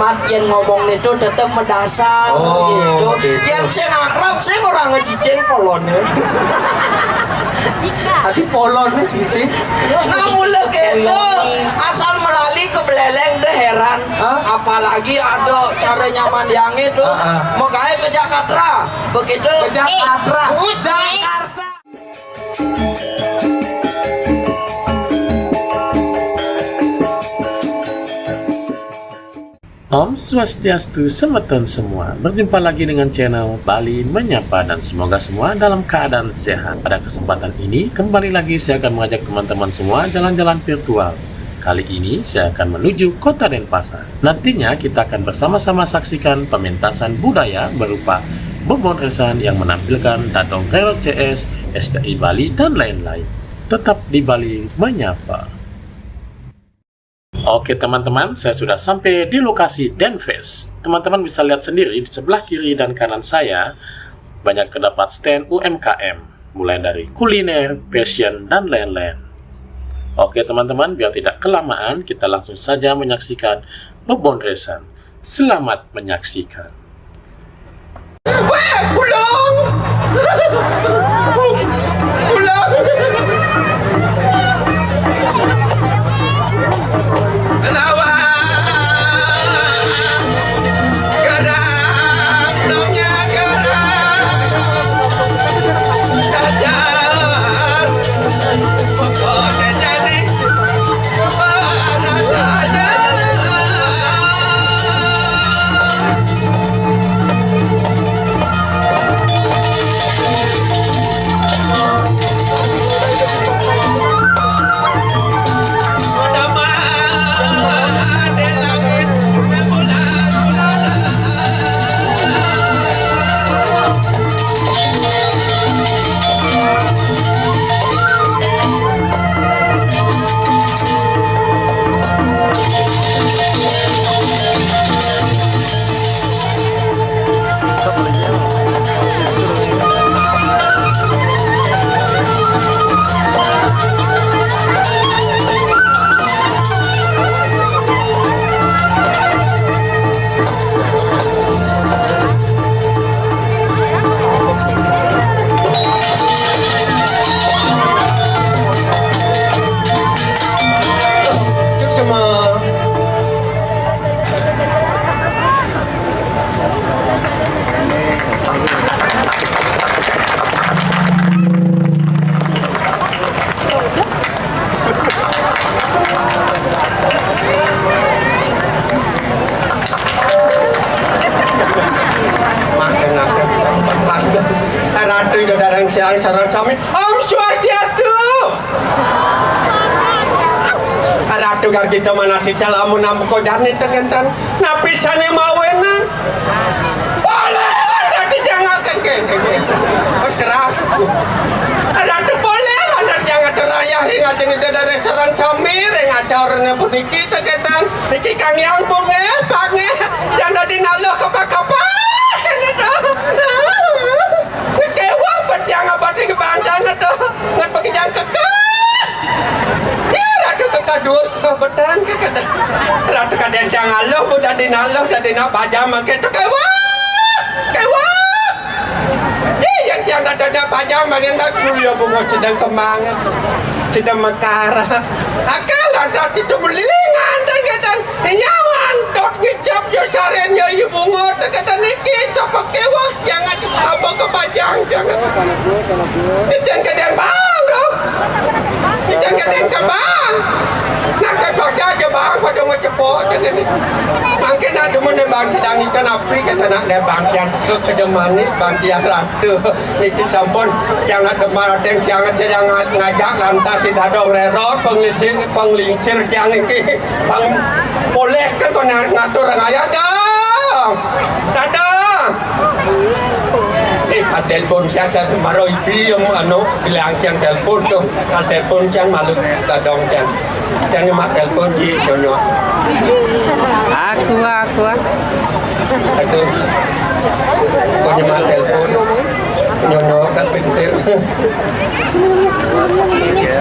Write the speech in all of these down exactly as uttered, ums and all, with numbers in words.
Yén ngomong itu tetep medasar. Oh, gitu. Gitu. Yén sing akrab, sing ora ngecicing polone. Ati polone cicing? Nah, mula gitu. Polone. Asal melali ke Beleleng deh heran. Hah? Apalagi ada cara nyaman yang itu. Heeh. Makanya ke Jakarta. Begitu. Ke Jakarta. Eh, Jakarta. Om Swastiastu, semeton semua. Berjumpa lagi dengan channel Bali Menyapa dan semoga semua dalam keadaan sehat. Pada kesempatan ini, kembali lagi saya akan mengajak teman-teman semua jalan-jalan virtual. Kali ini, saya akan menuju Kota Denpasar. Nantinya, kita akan bersama-sama saksikan pementasan budaya berupa bebonresan yang menampilkan Dadong Rero C S, S T I Bali, dan lain-lain. Tetap di Bali Menyapa. Oke, teman-teman, saya sudah sampai di lokasi Denfest. Teman-teman bisa lihat sendiri di sebelah kiri dan kanan saya, banyak terdapat stand U M K M, mulai dari kuliner, fashion, dan lain-lain. Oke, teman-teman, biar tidak kelamaan, kita langsung saja menyaksikan bebonresan. Selamat menyaksikan. Weh, pulang! Pulang! Lawan! Gerang, dongnya gerang! Dajar! Pokoknya jadi Makan, makan. Makan. Ratu Ida Darang Siang sareng sami. Om Swastiastu. Ratu Gargita Manatita lamun nampa jani tegenten. Napi sané mawinan? Boleh lah dadi jangaken kéné. Wes keras. Ratu boleh lah dadi jangaken rayah ring ajeng Ida Darang sareng sami ring acarane puniki tegenten. Niki Kang Yang Bungil, Bangil, yang dadi naluh kapak-kapak, kéné to. Kekewah bet yang abadi kebantang to. Nget pakejang kekeh. Ya, Ratu kekeh duur, kekeh betan, kekeh dah. Ratu kadén cang aluh, bu dadi naluh, dadi nak bajang mangké to kewah. Kewah. Iya, yang nak dadi nak bajang mangké nak kuliah bunga sedang kembang. Sedang mekar. Akal lantas itu melilingan dan kadang nyawan dot ngecap yo saren yo ibu bunga dan kadang niki coba kewah. Jangan apa kebajang, jangan. Ijen kadén bang, dong. Ijen kadén kebang. Nak terpaksa aja bang, pada mau cepok, jangan. Mungkin ada mana bang sedang itu napi kata nak dia bang kian ke kerja manis, bang kian ratu. Niki sampun yang nak demar ada yang jangan saya ngajak lantas si dadong rerot, penglingsir, penglingsir yang niki. Bang, boleh kan kau nak ngatur orang ayah dong? Dadong. Eh, ka telepon siang saya maro ibi yang anu, bilang siang telepon tuh. Ka telepon siang malu dadong siang. Siang nyemak telepon ji, nyonyo. Aku, aku, ah. Aduh. Kau nyemak telepon. Nyonyo kan pintir.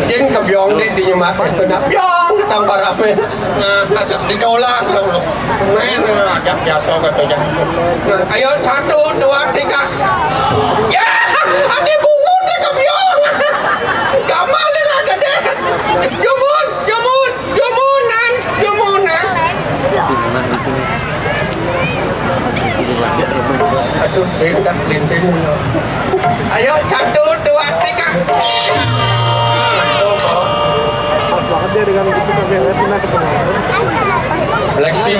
Jin kebiong di, di nyemak itu nak biong tambah rame. Nah, ditolak dulu. Main ajak biasa katanya. Nah, ayo satu, dua, tiga. Ya, ada bungut di kebiong. Gamal ni lah gede. Jumun, jumun, jumunan, jumunan. Aduh, beda linting. Ayo, satu, dua, tiga. Pas banget dia dengan gitu, tapi yang lihat kita ketemu. Lexi.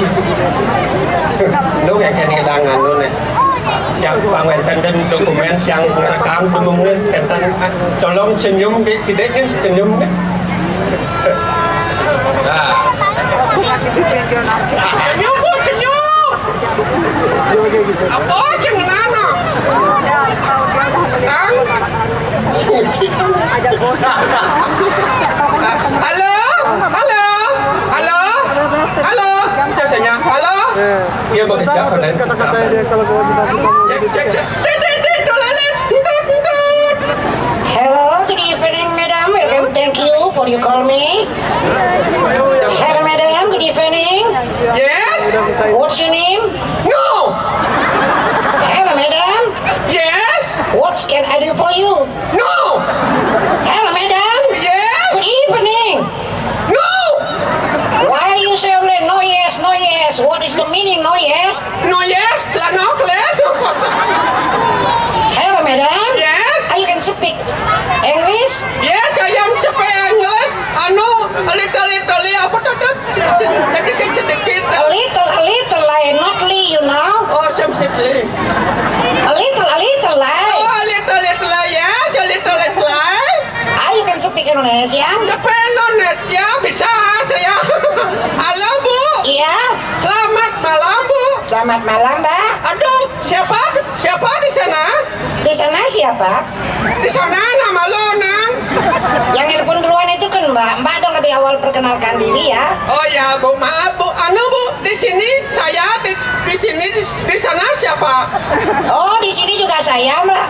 Lu kayak, kayak kehilangan lu nih. Yang pangwenten dan dokumen yang ngerekam demung nih, enten, tolong senyum di, tidak nih, senyum nih. Nah. Senyum, Bu, senyum. Apa sih ngenano? Kang? Halo? Halo? Halo? Halo? Saya halo? Iya, bekerja, kata-kata dia kalau gua kita Cek, cek, cek. Tit, tit, tit, dolalit. Entut, entut. Hello, good evening, madam. Welcome. Thank you for you call me. Hello, madam. Good evening. Yes? What's your name? No. Hello, madam. Yes? What can I do for you? No. Hello, madam. Yes? Good evening. No. Why you say only no yes, no yes? What is the meaning no yes? No yes, lah no kles. Hello, madam. Yes. Are you can speak English? Yes, I am speak English. Anu, little, little, apa tuh, tuh? Sedikit, sedikit. A little, a little lie, not lie, you know. Oh, some sedikit. A little, a little lie. Oh, a little, little lie, yes, a little, little lie. Ah, you can speak Indonesia? Speak Indonesia, bisa saya. Halo, Bu. Iya. Selamat malam, Bu. Selamat malam, Mbak. Aduh, siapa? Siapa di sana? Di sana siapa? Di sana nama lo, Nang. Yang nelpon duluan itu kan Mbak. Mbak dong lebih awal perkenalkan diri ya. Oh ya, Bu, maaf, Bu. Anu, Bu, di sini saya, di, di sini, di, di sana siapa? Oh, di sini juga saya, Mbak.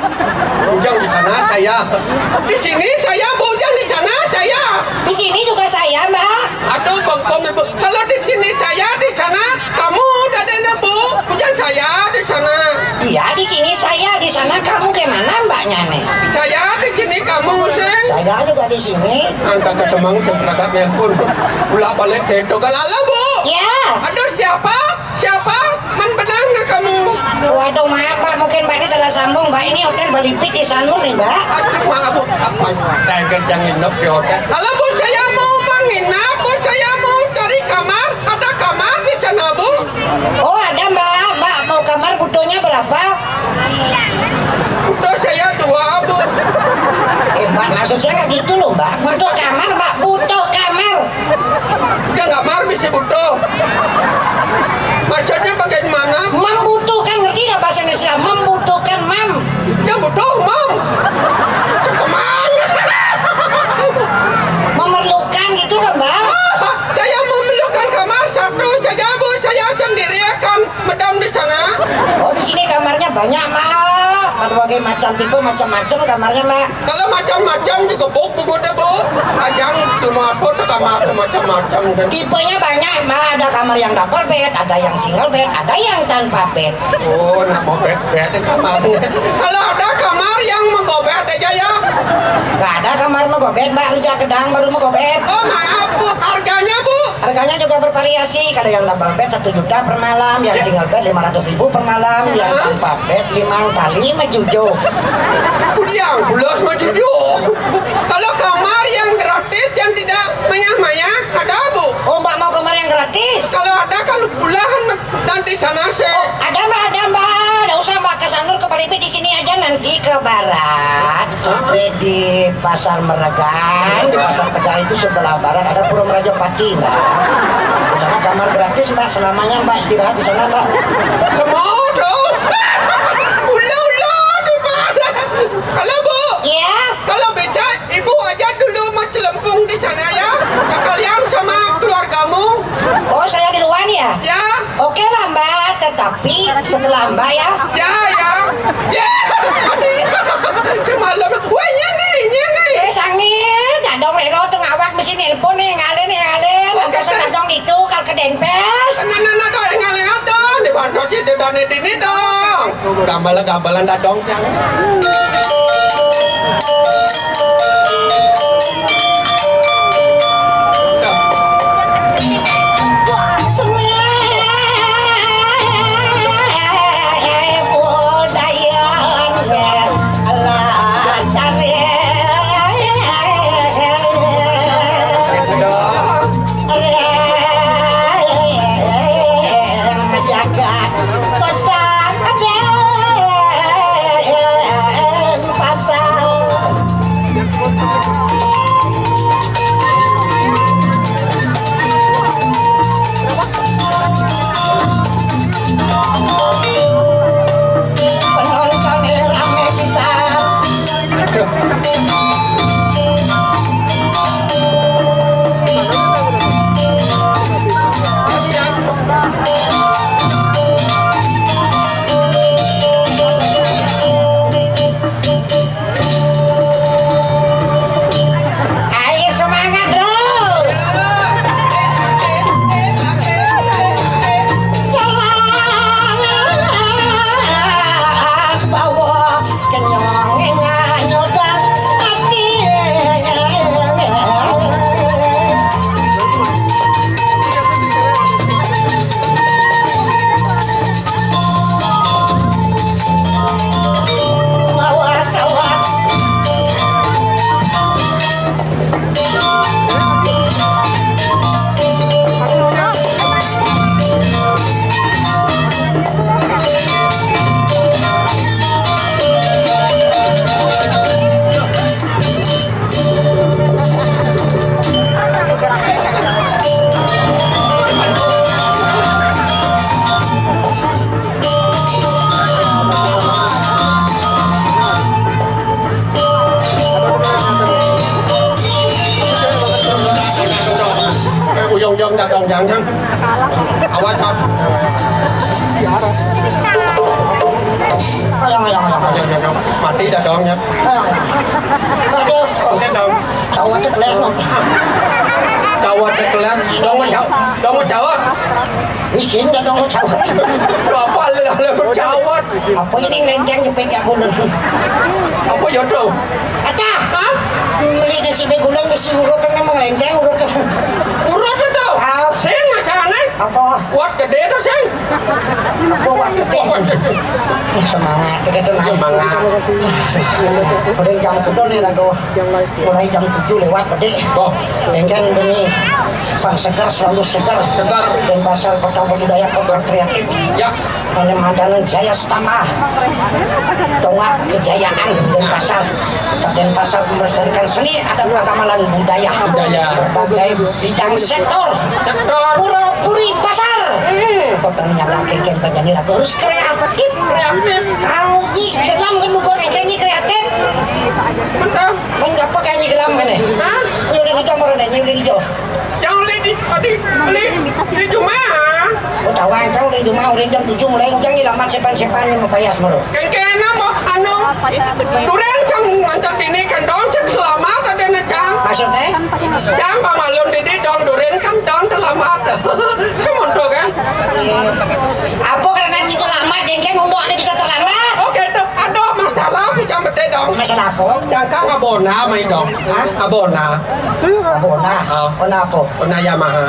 Bujang di sana saya. Di sini saya, Bujang di sana saya. Di sini juga saya, Mbak. Aduh, bengkong, Ibu. Kalau di sini saya, di sana kamu, dadanya, Bu. Bujang saya di sana. Iya, di sini saya, di sana kamu, gimana mbaknya nih? Saya di sini, kamu, sing. Saya juga di sini. Angkat ke semang, sing, berangkat nelpon. Bolak-balik ke itu. Kalau, halo, Bu. Ya. Aduh, siapa? Siapa? Man benang na kamu? Waduh, maaf, Mbak. Mungkin Mbak ini salah sambung, Mbak. Ini hotel Balipit di Sanur nih, Mbak. Aduh, maaf, Bu. Apa? Tengger jangan nginep di hotel. Halo, Bu, saya mau menginap, Bu. Saya mau cari kamar. Ada kamar di sana, Bu? Oh, ada, Mbak. Mbak mau kamar, butuhnya berapa? Butuh saya dua, Bu. Eh, Mbak, maksud saya nggak gitu loh, Mbak. Butuh kamar, Mbak. Butuh kamar. Jangan kamar bisa butuh. Maksudnya bagaimana? Membutuhkan, ngerti nggak bahasa Indonesia? Membutuhkan, mam. Yang butuh, mam. Kemana? Memerlukan gitu loh, Mbak. Ah, saya memerlukan kamar satu saja, Bu. Saya sendiri akan medam di sana. Oh, di sini kamarnya banyak, Mbak. Berbagai macam tipe, macam-macam kamarnya, Mbak. Kalau macam-macam juga, Bu, Bu, Bu, Bu. Ajang cuma apa tuh kamar tuh macam-macam kan. Tipenya banyak, Mbak. Ada kamar yang double bed, ada yang single bed, ada yang tanpa bed. Oh, nak mau bed-bed di kamar. Kalau ada kamar yang menggobet aja ya. Nggak ada kamar menggobet, Mbak. Rujak gedang baru menggobet. Oh, maaf, Bu. Harganya, Bu? Harganya juga bervariasi. Kalau yang double bed satu juta per malam, yang single bed lima ratus ribu per malam, yang tanpa bed lima kali mejujo. Udah, bulas mejujo. Kalau kamar yang gratis, yang tidak mayah-mayah, ada, Bu? Oh, Mbak mau kamar yang gratis? Kalau ada, kalau bulahan dan di sana sih. Oh, ada, Mbak, ada, Mbak. Nggak usah, Mbak, ke Sanur, ke Balipit, di sini aja, nanti ke barat, sampai di Pasar Meregan, di Pasar Tegal itu sebelah barat ada Pura Merajapati, Mbak. Di sana kamar gratis, Mbak, selamanya, Mbak, istirahat di sana, Mbak. Semua tuh. Ulu-ulu di mana? Halo, Bu. Iya. Kalau bisa, Ibu aja dulu mau celempung di sana ya. Sekalian sama keluargamu. Oh, saya duluan ya? Ya. Oke lah, Mbak, tetapi setelah Mbak ya. Ya, ya. Ya. Semalam, woi, Pes. Nah, nah, nah, dong, ingat-ingat dong. Dibantu si Dudane dini dong. Gambalan-gambalan dah dong, Cang. Jagat Kota Denpasar. Penonton rame pisan. Ayo semangat, Bro. Semangat, bawa kenyang, nyodang hati. Bawa sawah. Eh, uyong-uyong dah dong, jangan. Awas, ah. Ayo, ayo, ayo, ayo. Ayo, ayo, ayo. Mati dah dong, ya. Ayo, ayo. Aduh. Oke, dong. Cawat cek les, no. Cawat cek les. Dong, mau caw-, dong, mau cawat. Isin dah dong, mau cawat. Apa le, le, mau cawat? Apa ini ngelenteng di pecah bulan? Apa ya, tuh? Ata. Hah? Beli di sini gulung, di sini urut, kan mau ngelenteng, urut. Urut tuh. Ah. Sing, masane. Apa? Kuat gede tuh, sing. Apa kuat gede? Kuat gede. Eh, semangat, gitu, nah. Semangat. Udah jam kuda nih, lagu. Mulai jam tujuh lewat, Pede. Oh. Dengan demi Bang Segar selalu segar. Segar. Denpasar Kota Budaya, Kota Kreatif. Ya. Oleh Mandanan Jaya Setama. Tonga kejayaan Denpasar. Denpasar melestarikan seni, adat, agama, dan budaya. Budaya. Berbagai bidang sektor. Sektor. Pura-puri pasar. Hmm. Kota ini ada keken penyanyi lagu harus kreatif. Kreatif. Awi, gelam kan ukur, eh, kayaknya kreatif. Betul. Mun apa kayaknya gelam kan, eh? Hah? Nyuling hijau, meren, eh, nyuling hijau. Yang beli di, di, beli di Juma. Oh, tawa, tahu di Juma, udah jam tujuh mulai, ujang di lamat sepan-sepan yang mau payas mulu. Kengkena mau, anu, duren cang mantap ini kan dong, cang selamat ada na cang. Maksudnya? Cang pamalun didi dong, duren kan dong terlambat. Kamu tuh kan? Apa karena kita lambat, jengkeng untuk ada bisa terlambat? Oke, tuh, ada masalah bisa bete dong. Masalah apa? Jangka ngabona, mai dong. Hah? Abona. Abona? Oh. Ona apa? Ona Yamaha.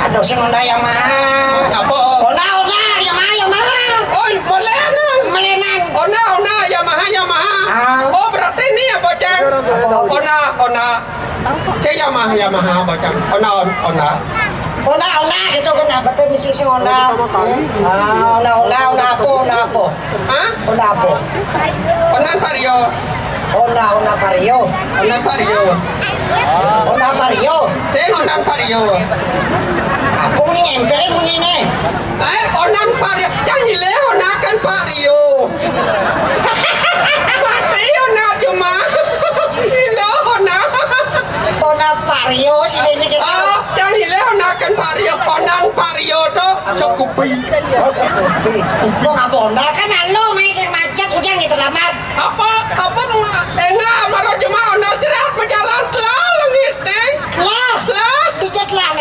Ada sih Honda Yamaha. Apa? Ona, Ona, Yamaha, Yamaha. Oh, boleh, anu. Melenan. Ona, Ona, Yamaha, Yamaha. Ah. Oh, berarti ini apa, Cang? Apa? Ona, Ona. Saya Yamaha, Yamaha, apa, Cang? Ona, On-, Ona. Ona, Ona, itu kan apa tuh misi si Ona? Ah, Ona, Ona, Ona apa, Ona apa? Hah? Ona apa? Onan Vario. Ona, Ona Vario. Onan Vario. Ona Vario. Sing Onan Vario. Apa ini ngempel ini nih? Eh, Onan Vario. Cang nyile Ona kan Vario. Mati Ona cuma. Nyile Ona. Ona Vario sih ini gitu. Oh, cang nyile Ona kan Vario. Onan Vario tuh. Sekupi. Oh, Sekupi. Sekupi. Mau ngabona kan anu, main sing macet, ujang gitu, terlambat. Apa? Apa mau enggak, maro cuma Ona istirahat berjalan telah lengit nih. Lah, lah, dijat lah.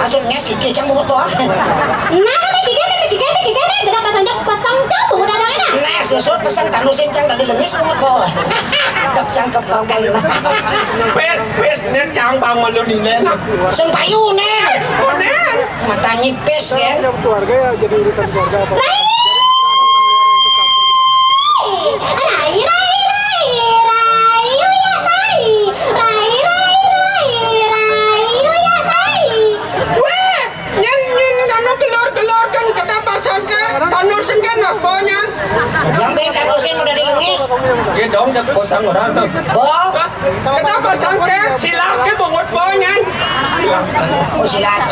Maksud nges gigih cang bungut bawah. Nah, kan gigih, kan gigih, kan gigih, kan genah pasang jok, pasang jok bungut dadang enak. Nah, susut pasang tanusin cang tadi lengis bungut bawah. Dep cang kepakan. Pes, pes, nya cang bangun lu nilai lah. Sing payu, Neng. Oh, Neng. Mata nyipis, kan? Keluarga ya, jadi urusan keluarga apa? Nah, iya. Iya dong, cék pasang orang. Bo. Kenapa sangke? Silat ke bungut bo nyan. Oh, silat.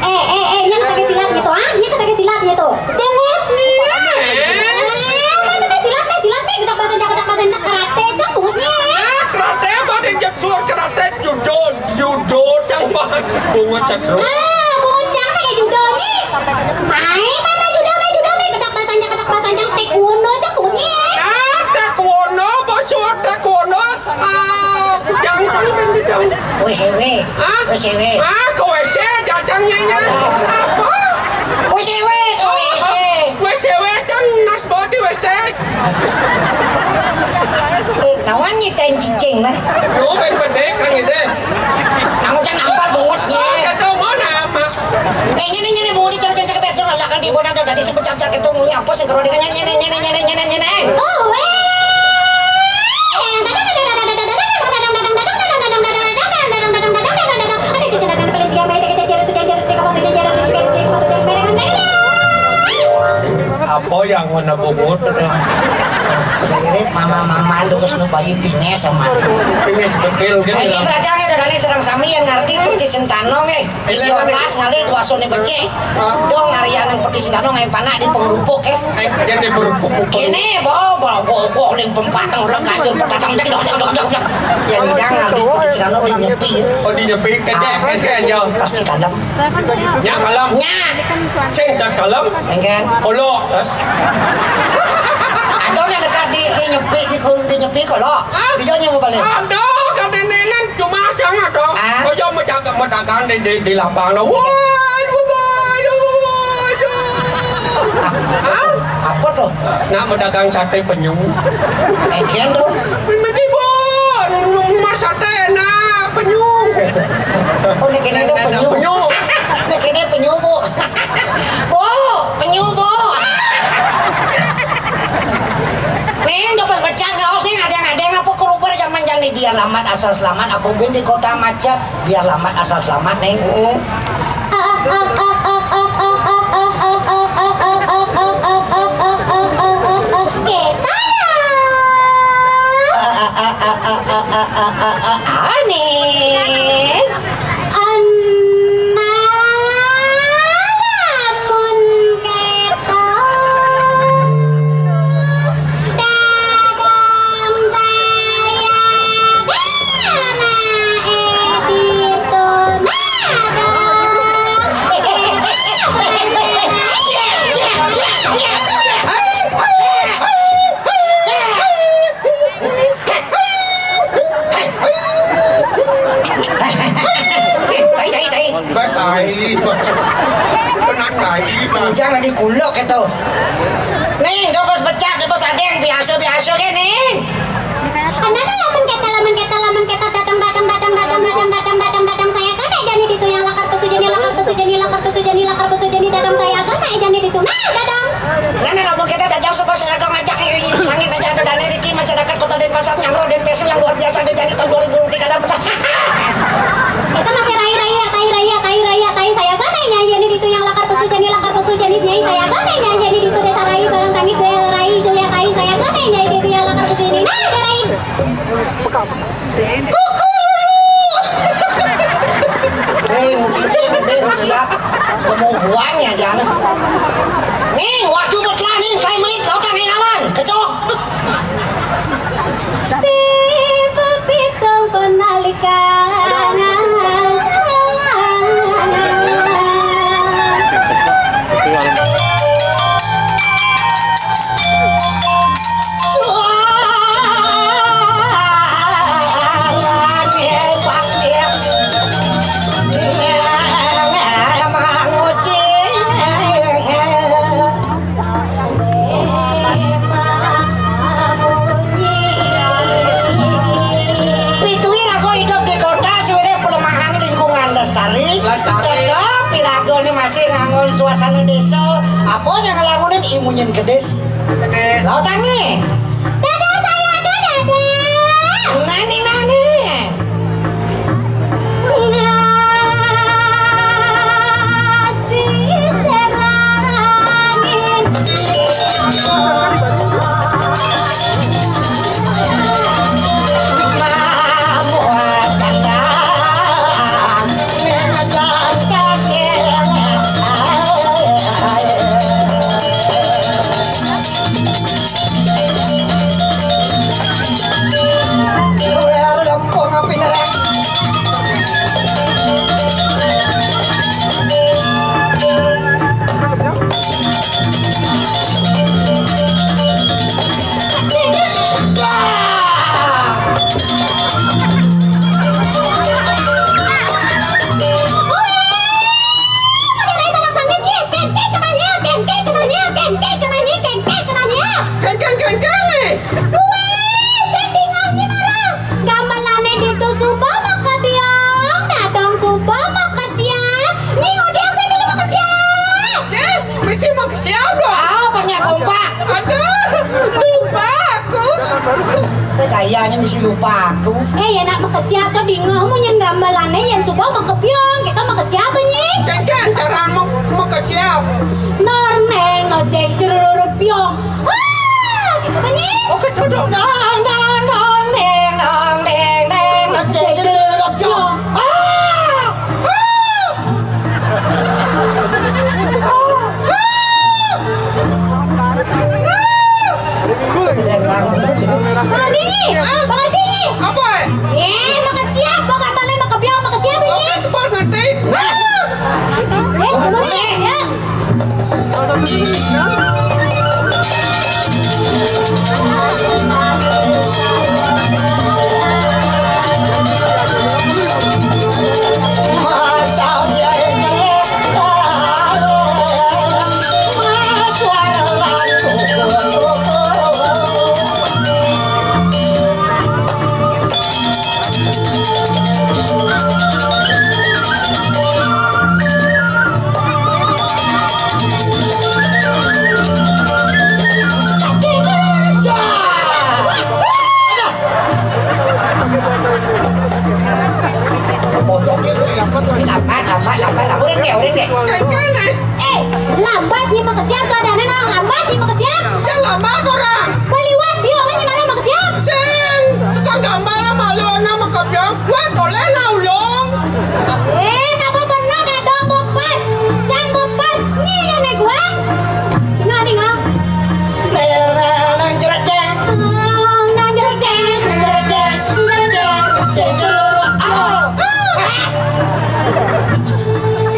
Eh, eh, eh, nya kata ke silat gitu, ah? Nya kata ke silat gitu. Bungut nih. Eh, mana ke silat, teh, silat, teh, gedak bahasa Jawa, gedak bahasa Jawa, karate, cang bungut nih. Ah, karate apa, ada jepsur karate, judo, judo, cang banget. Bungut cedruk. Ah, bungut cang pakai judo nih. Mai, mai, mai judo, mai judo, mai gedak bahasa Jawa, gedak bahasa Jawa, taekwondo, cang bungut nih. Ah, taekwondo, bosur taekwondo. Ah, jang, jang, jang, jang. Wis, wis. Hah? Wis, wis. Ah, ke W C, jajangnya ya. Apa? Wis, wis, ke W C. Oh, W C, W C, cang, nas body W C. Eh, nawan nyetain cicing lah. Lu ben bedé kan gitu. Kamu cang nampal bungutnya. Oh, kata mau nama. Eh, nyene, nyene, mau dicari-cari ke besok lah, kan di Bonang tadi sempat cap-cap itu, muni apa sih, kalau dengan nyene, nyene, nyene, nyene, nyene. Oh, weh. Apa yang mana bungut dah? Mirip mama-mama lu, geus nu bayi pines sama. Pines betil gitu. Ini kadang ya, kadang sareng sami yang ngarti peti sentanong, eh. Iya, pas ngalih dua sone becik. Hah? Dong, hari anu peti sentanong, eh, panak di pengerupuk, eh. Eh, jadi berupuk-upuk. Kene, bo, bo, go, go, ling pempateng, udah ganjur, petatang, dek, dok, dok, dok, dok, dok. Yang hidang ngalih peti sentanong di nyepi, ya. Oh, di nyepi, kece, kece aja. Pasti kalem. Nya kalem. Nya. Sing cat kalem. Enggak. Kolok, terus. Ada yang dekat di, di nyepi, di kun-, di nyepi kolok. Hah? Di jauhnya mau balik. Ada, kadenengan cuma sangat dong. Ah? Ojo menjaga, mendagang di, di, di lapangan. Woi, woi, woi, woi. Hah? Apa tuh? Nak mendagang sate penyu. Enggak tuh. Mimiti, Bu. Mas sate enak, penyu. Oh, ini kene tuh penyu. Penyu. Ini kene penyu, Bu. Bu, penyu, Bu. Ning, udah pas becat ngaos nih, ada yang, ada yang apa keluar zaman jani, biar lambat asal selamat, apa ben di kota macet, biar lambat asal selamat, Ning. Heeh. Aneh. Ana lamun kéto, dadang saya kana édituna dong. Tai, tai, tai. Enggak tai. Tenang tai, Bang. Ujang di kuluk itu. Ning, gak bos becak, gak bos adeng, biasa-biasa ge, Ning. Anana lamun kata, lamun kata, lamun kata, datang, datang, datang, datang, datang, datang, datang, datang, saya kan, eh, jani ditu yang lakar pesu jani, lakar pesu jani, lakar pesu jani, lakar pesu jani, datang saya kan, eh, jani ditu. Nah, datang. Nana lamun kita datang suka saya kau ngajak, eh, sangit aja tuh, dana Riki, masyarakat Kota Denpasar, nyamro Denpasar yang luar biasa, ada jani tahun dua ribu dua puluh tiga, ada mudah. Kita masih rai-rai ya, kai rai ya, kai rai ya, kai saya kan, eh, nyanyi ini ditu yang lakar pesu jani, lakar pesu jani, nyai saya kan, eh, nyanyi ini ditu desa rai, balang tangis desa rai, Julia kai saya kan, eh, nyanyi ditu yang lakar pesu jani. Nah, ada rai. Kukururu. Ding, cicing, ding, siap. Kemungguan ya, jangan. Nih, waktu bertelah nih, saya menit, kau tak ngalan. Kecok. Tiba pitung penalikangan. Pituwi raga hidup di kota, suwire pelemahan lingkungan lestari, lestari. Tetep iraga ne masih nganggo suasana desa. Apa yang ngelamunin imunyin kedis? Kedis. Lautangi. Dadah saya ada dadah. Nani nani. Ngasih serangin. Kowe gayane mesti lupa aku. Eh, ya nak makesiab to dingehmu nyén gambelané yén suba makebyong, kita makesiab to, Nyi. Kan, kan cara mak-, makesiab. Nor neng no jeng jeruru byong. Ah, gitu kan, Nyi? Oke, duduk. Nor, nor, nor, neng, nor, neng, neng, nor jeng jeruru byong. Ah! Ah! Ah! Ah! Bang Ardini, Bang Ardini. Apa? Eh, makesiab, Bang Ardini, makesiab ini. Oke, Bang Ardini. Eh, gimana ya? Lambat, lambat, lambat, lambat. Uring deh, uring deh. Eh, lambat nyi makesiab, keadaannya nang lambat nyi makesiab. Jangan lambat orang. Baliwat, biongnya gimana makesiab? Sing, tukang gambar lah malu anak makabiong. Buat boleh lah ulung. Eh, napa benar kadang buat pas? Can buat pas, nyi nenek guang. Cina nih ngang. Nang jereceng. Nang jereceng, nang jereceng, nang jereceng.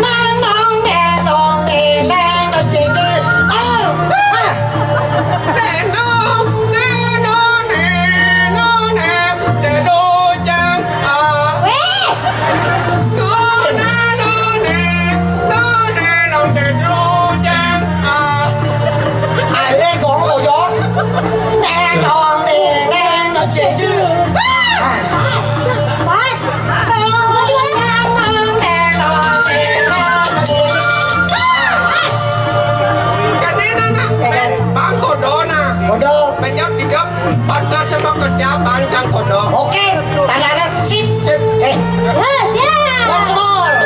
Nang nong neng nong neng neng nong jeng jeng. Oh. Neng nong, neng nong, neng nong, neng, neng nong jeng. Ah. Weh. Nong neng nong neng, nong neng nong jeng jeng. Ah. Ai leng gong lo yo. Neng nong neng neng nong jeng jeng. Ah. Pas. Kene nana, eh, Bang Kodo na. Kodo. Banyak tiga, pantas sama kerja Bang Jang Kodo. Oke, tandanya sip. Sip. Eh. Ya, siap. Once more.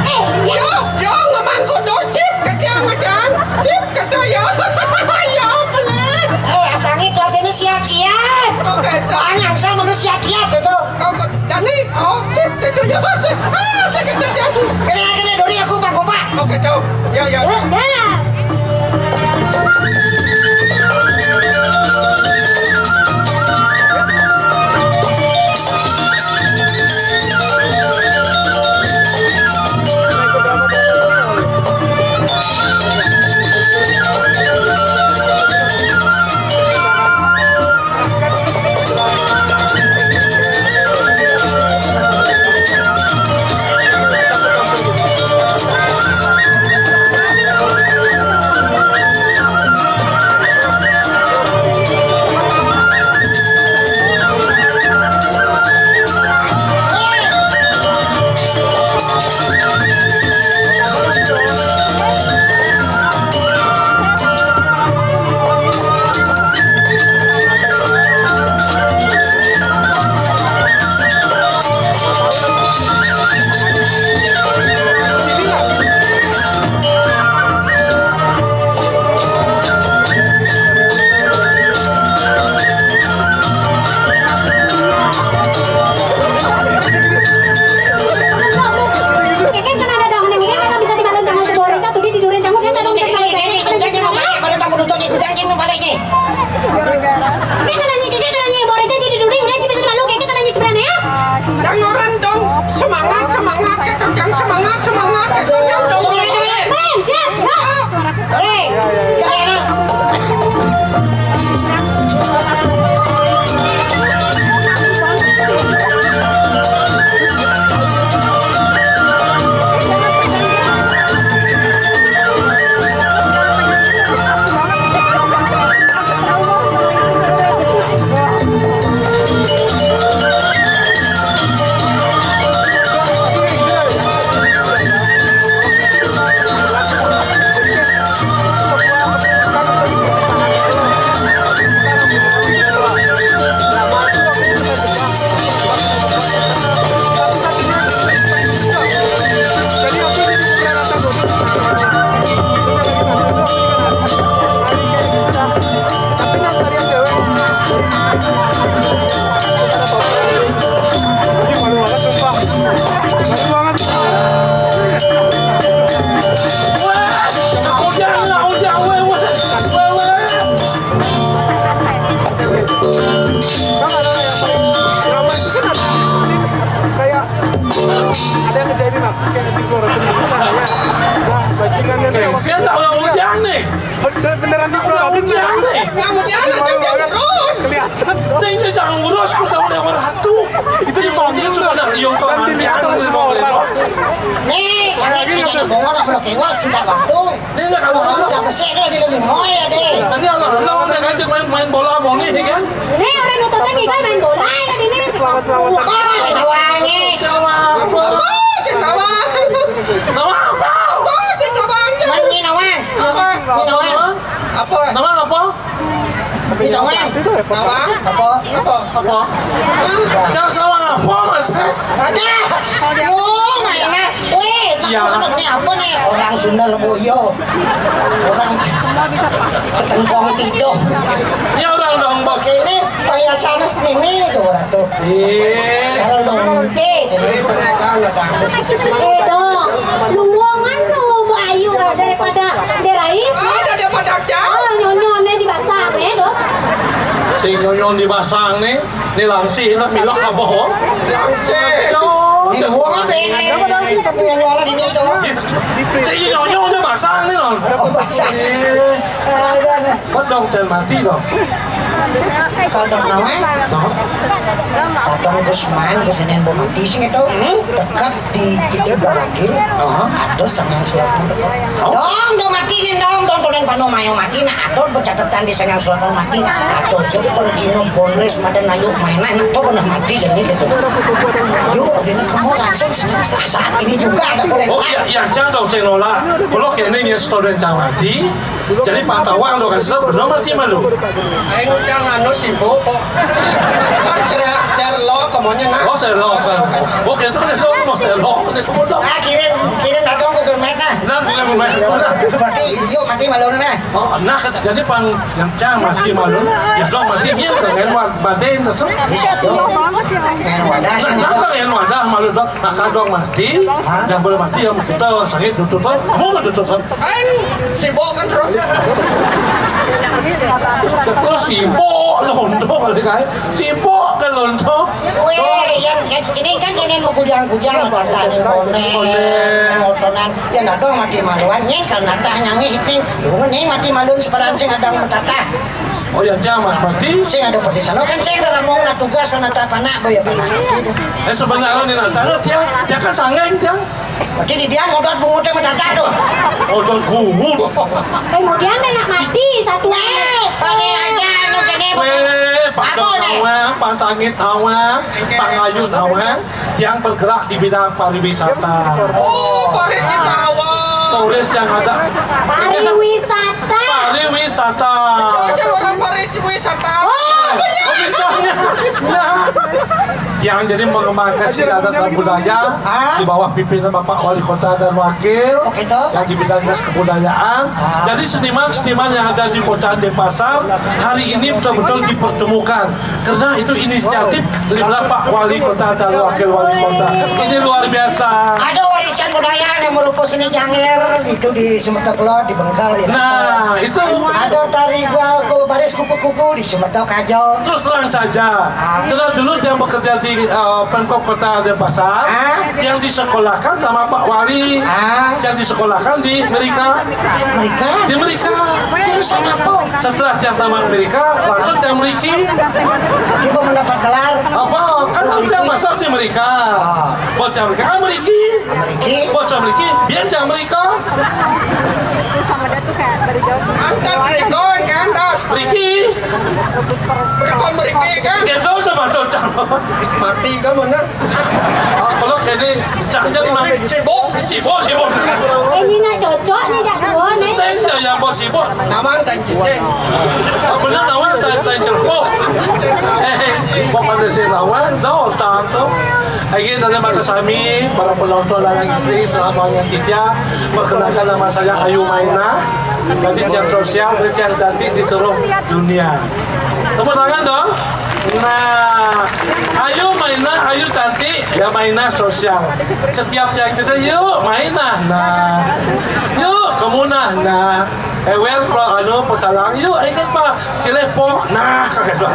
Eh, yo, yo, ngemangkut dong, cip, ketiang macam, cip, kata yo. Yo, pelan. Eh, asangi tuh artinya siap-siap. Oke, dah. Panjang sama lu siap-siap itu. Kau kau Dani, oh, cip, itu yo, cip. Ah, sakit dada. Kena, kena, Doni, aku, Pak, Pak. Oke, tuh. Yo, yo. Yo, siap. Beneran di Purwodadi. Udah, udah. Kamu jangan, jangan, jangan urus. Kelihatan. Sing jangan urus, udah, udah, udah, ratu. Itu di mobil cuma ada liung kau nanti, anu, di mobil. Nih, sakit nih, jangan bongkar, nggak perlu kewas, singkat waktu. Ini nggak kalau, kalau. Nggak bersih, dia di limo ya, deh. Tadi Allah, Allah, udah ngajak main, main bola, mau nih, kan? Nih, orang nututnya nih, kan main bola ya, ini. Selamat, selamat. Wah, si Nawang, nih. Selamat. Oh, si Nawang. Nawang apa? Oh, si Nawang. Main Nawang. Apa? Nawang. Apa? Nawang apa? Nawang. Nawang. Apa? Apa? Apa? Jangan Nawang apa, Mas? Ada. Yo, mainnya. Weh, ya. Maksudnya apa nih? Orang Sunda Leboyo. Orang Ketengkong Tido. Ya, orang Lombok. Ini perhiasan ini tuh, orang tuh. Iya. Kalau lonte, jadi mereka nggak tahu. Eh, dong. Luwungan tuh, mau ayu daripada derai. Ada dia pada jauh. Oh, nyonyo nih di basang, eh, dong. Si nyonyo di basang nih, nih langsing, nak milok apa, oh? Langsing. Jauh. Ini luwungan, ini nyonyo di ini, dong. Iya. Si nyonyo udah basang nih, loh. Oh, basang. Eh. Eh, ada, ada. Buat dong, dan mati, dong. Kalau dong Nawang, dong. Kadang Gusman, Gusman yang mau mati sih itu. Hmm? Dekat di titik Balagil. Aha. Ada sang yang surat pun dekat. Oh. Dong, dong mati nih, dong, dong, dong, pano mayo mati, nah, ada bercatatan di sang yang surat pun mati. Ada aja pergi no bonres, mada nayu main, nah, itu pernah mati, jadi gitu. Yuk, ini kamu langsung saat ini juga ada boleh. Oh, iya, iya, jangan dong, saya nolak. Kalau kayaknya ini setoran cang mati, jadi pantauan lo kasih benar mati malu. Aing jangan no sibuk kok. Kan saya cerlo kemonya nah. Oh, saya lo kan. Oh, kita kan lo mau saya lo kan itu bodoh. Ah, kirim, kirim datang Google Map nah. Nah, Google Map. Berarti yuk mati malu nah. Oh, nah, jadi pang yang cang mati malu. Ya dong mati dia kan mati terus. Iya, tuh. Main wadah. Nah, jangan yang wadah malu dong. Nah, kadang mati, yang boleh mati yang kita sakit ditutup, mau ditutup. Aing sibuk kan terus. Terus sibuk londo kali kan. Sibuk kan londo. Weh, yang, yang ini kan kena mau kujang-kujang, kontane, kontane, ngotonan. Ya, ndak dong mati maluan, nyeng, karena tah nyanyi ini. Lu nih mati maluan sepadan sing ada matata. Oh, ya, jangan mati. Sing ada perdisan. Oh, kan saya kalau mau nak tugas, karena tak panak, boy, ya, panak. Eh, sebenarnya ini, nah, tahu dia, dia kan sanggeng, dia. Berarti di dia ngodot bungut sama tata tuh. Ngodot bungut. Eh, kemudian dia nak mati satu. Eh, pakai aja, lu gini, weh, apa, Pak Dok nih? Nawang, Pak Sangit Nawang, Pak Ngayun Nawang, yang bergerak di bidang pariwisata. Oh, pariwisata. Turis yang ada. Pariwisata. Pariwisata. Saya orang pariwisata. Oh, misalnya. Nah, yang jadi mengembangkan seni adat dan budaya di bawah pimpinan Bapak Wali Kota dan Wakil, oke, toh, yang di bidang dinas kebudayaan. Ah. Jadi seniman-seniman yang ada di Kota Denpasar hari ini betul-betul dipertemukan karena itu inisiatif dari Bapak Wali Kota dan Wakil Wali Kota. Ini luar biasa. Ada warisan budaya yang merupakan seni janger itu di Sumatera Kulon, di Bengkal, ya. Nah, itu. Ada tari gua, baris kupu-kupu di Sumatera Kajo. Terus terang saja, ah, kita dulu yang bekerja di, eh, Pemkot Kota Denpasar, ah, yang disekolahkan sama Pak Wali, ah, yang disekolahkan di Amerika. Amerika? Di Amerika. Terus kenapa? Setelah yang tamat Amerika, langsung yang Meriki. Tiba mendapat gelar. Apa? Kan harus yang masuk di Amerika. Ah. Buat yang Amerika kan Meriki. Meriki. Buat yang Meriki, biar yang Amerika. Angkat Riko, kan, dah. Meriki. Riko Meriki, kan? Dia tahu sama Soca. Mati kamu, nah. Ah, kalau kene, jangan-jangan mati. Sibuk. Sibuk, sibuk. Eh, ini nak cocok, ni jak dua, ni. Saya yang buat sibuk. Nawang dan Cicing. Ah, benar, Nawang dan, dan Cirebon. Eh, mau pada si Nawang, jauh tantu. Lagi dari mata sami, para penonton lanang istri, selamat yang titia. Perkenalkan, nama saya Ayu Maina. Gadis yang sosial, gadis yang cantik di seluruh dunia. Tepuk tangan dong. Nah, ayo mainna, ayo cantik, ya mainna sosial. Setiap yang kita, yuk mainna, nah, yuk kamu nah, nah, ewer pa anu pacalang, yuk ingat pa silih po, nah, gitu.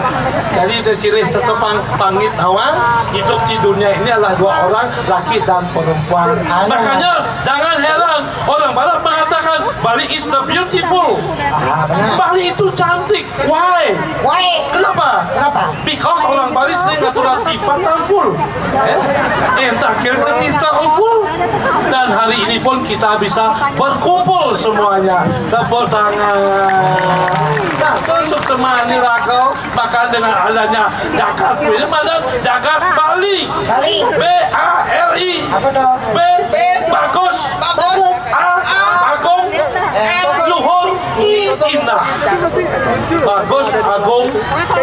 Jadi itu silih tetap pang, pangit awang. Hidup di dunia ini adalah dua orang, laki dan perempuan. Makanya jangan heran orang barat mengatakan Bali is the beautiful. Ah, benar. Bali itu cantik. Why? Why? Kenapa? Kenapa? Because orang Bali sering aturan tipat dan full. Yes. Entah kira kita full. Dan hari ini pun kita bisa berkumpul semuanya. Tepuk tangan. Nah, terus temani raga makan dengan adanya Jagat Bali, mana Jagat Bali. Bali. B A L I. Apa tuh? B. B. Bagus. Bagus. A. A. Agung. Luhur. Indah. Bagus, agung,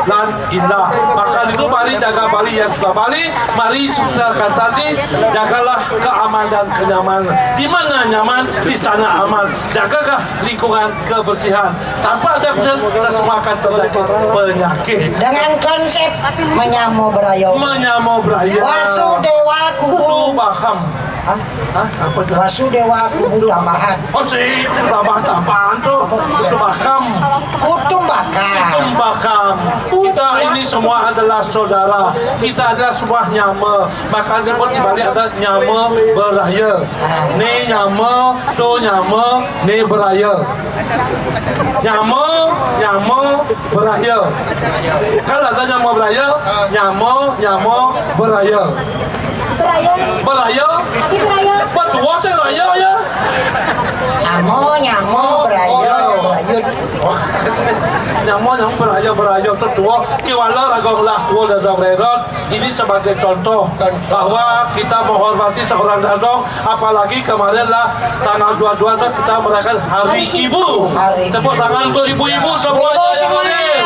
dan indah. Maka itu mari jaga Bali yang sudah Bali. Mari seperti kata tadi, jagalah keamanan dan kenyamanan. Di mana nyaman, di sana aman. Jagalah lingkungan, kebersihan. Tanpa ada kebersihan, kita semua akan terjangkit penyakit. Dengan konsep menyamo berayo. Menyamo berayo. Wasudewa kudu. Kudu baham. Hah? Hah? Apa tuh? Wasudewa kudu tambahan. Oh, si, itu tambah tambahan tuh. Itu baham. Kudu baham. Kudu baham. Kita ini semua adalah saudara. Kita adalah semua nyama. Maka sebut di Bali ada nyama beraya. Ni nyama, tu nyama, ni beraya. Nyama, nyama, beraya. Kan ada nyama beraya, nyama, nyama, beraya. Beraya. Beraya. Tapi beraya. Betul, cek raya ya. Nyama, nyama, beraya, beraya. Nyama, nyama, beraya, beraya, tu tua. Kiwala raga lah tua dan rerot. Ini sebagai contoh bahwa kita menghormati seorang dadong, apalagi kemarin lah tanggal dua dua tu kita merayakan Hari Ibu. Hari Tepuk Ibu. Tangan untuk ibu-ibu semuanya yang hadir.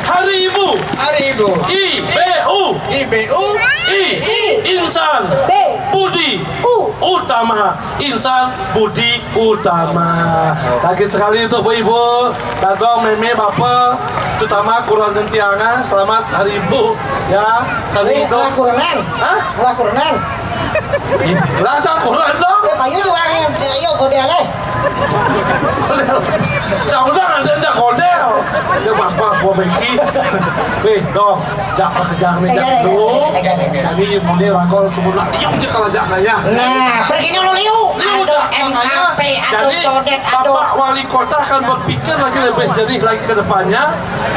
Hari Ibu. Hari Ibu. I B U. I B U. I. I. Insan. B. Budi. U. Utama. Insan budi utama. Lagi sekali untuk bu ibu, dadong, meme, bapa, terutama kurun dan tiang, ah, selamat hari ibu, ya. Kali itu. Lah kurunan. Hah? Lah kurunan. Ih, lah sang kurun dong. Ya, payu juga, ya, yuk, godel, eh. Godel. Sang udah ada, ada godel. Dia pas-pas, gua beki. Weh, dong. Jak pekerjaan ni, jak dulu. Jadi muni raga semua nak liu je kalau jak kaya. Nah, pergi dulu liu. Liu. Aduh, dah M K P, makanya, aduh, jadi, codet, aduh. Bapak Wali Kota akan berpikir lagi lebih jernih lagi ke depannya,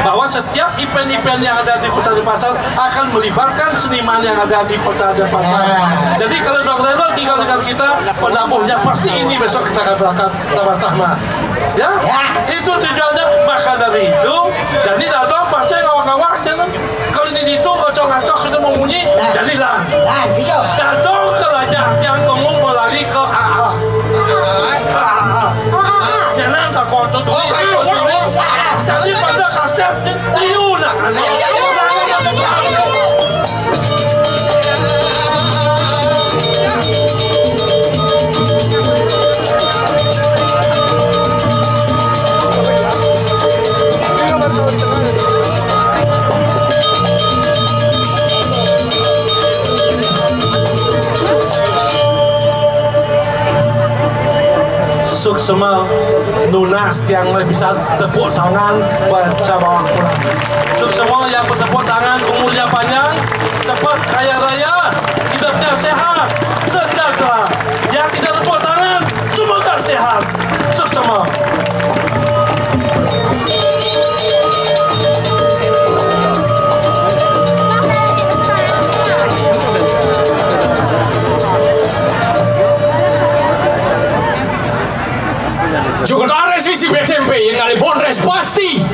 bahwa setiap event-event yang ada di Kota Denpasar akan melibatkan seniman yang ada di Kota Denpasar. Nah. Jadi kalau Dong Reno tinggal dengan kita, penabuhnya pasti ini besok kita akan berangkat sama-sama. Ya? Ya. Itu tujuannya. Maka dari itu, jadi dadong pasti ngawak-ngawak, jangan. Kalau ini itu ngocok-ngocok itu membunyi, nah, jadilah. Nah, gitu. Dadong ke raja tiang temu melali ke A A. Ke A A. Jangan takut tuh. Oh, iya, iya. Jadi pada kasep liu nak. Suksma, nunas tiang meh pisan, tepuk tangan buat sahabat pulang. Suksma yang bertepuk tangan, umurnya panjang, cepat kaya raya, hidupnya sehat, sejahtera. Yang tidak tepuk tangan, semoga sehat. Suksma. Cukup ada sisi B T M P yang ada bondres pasti.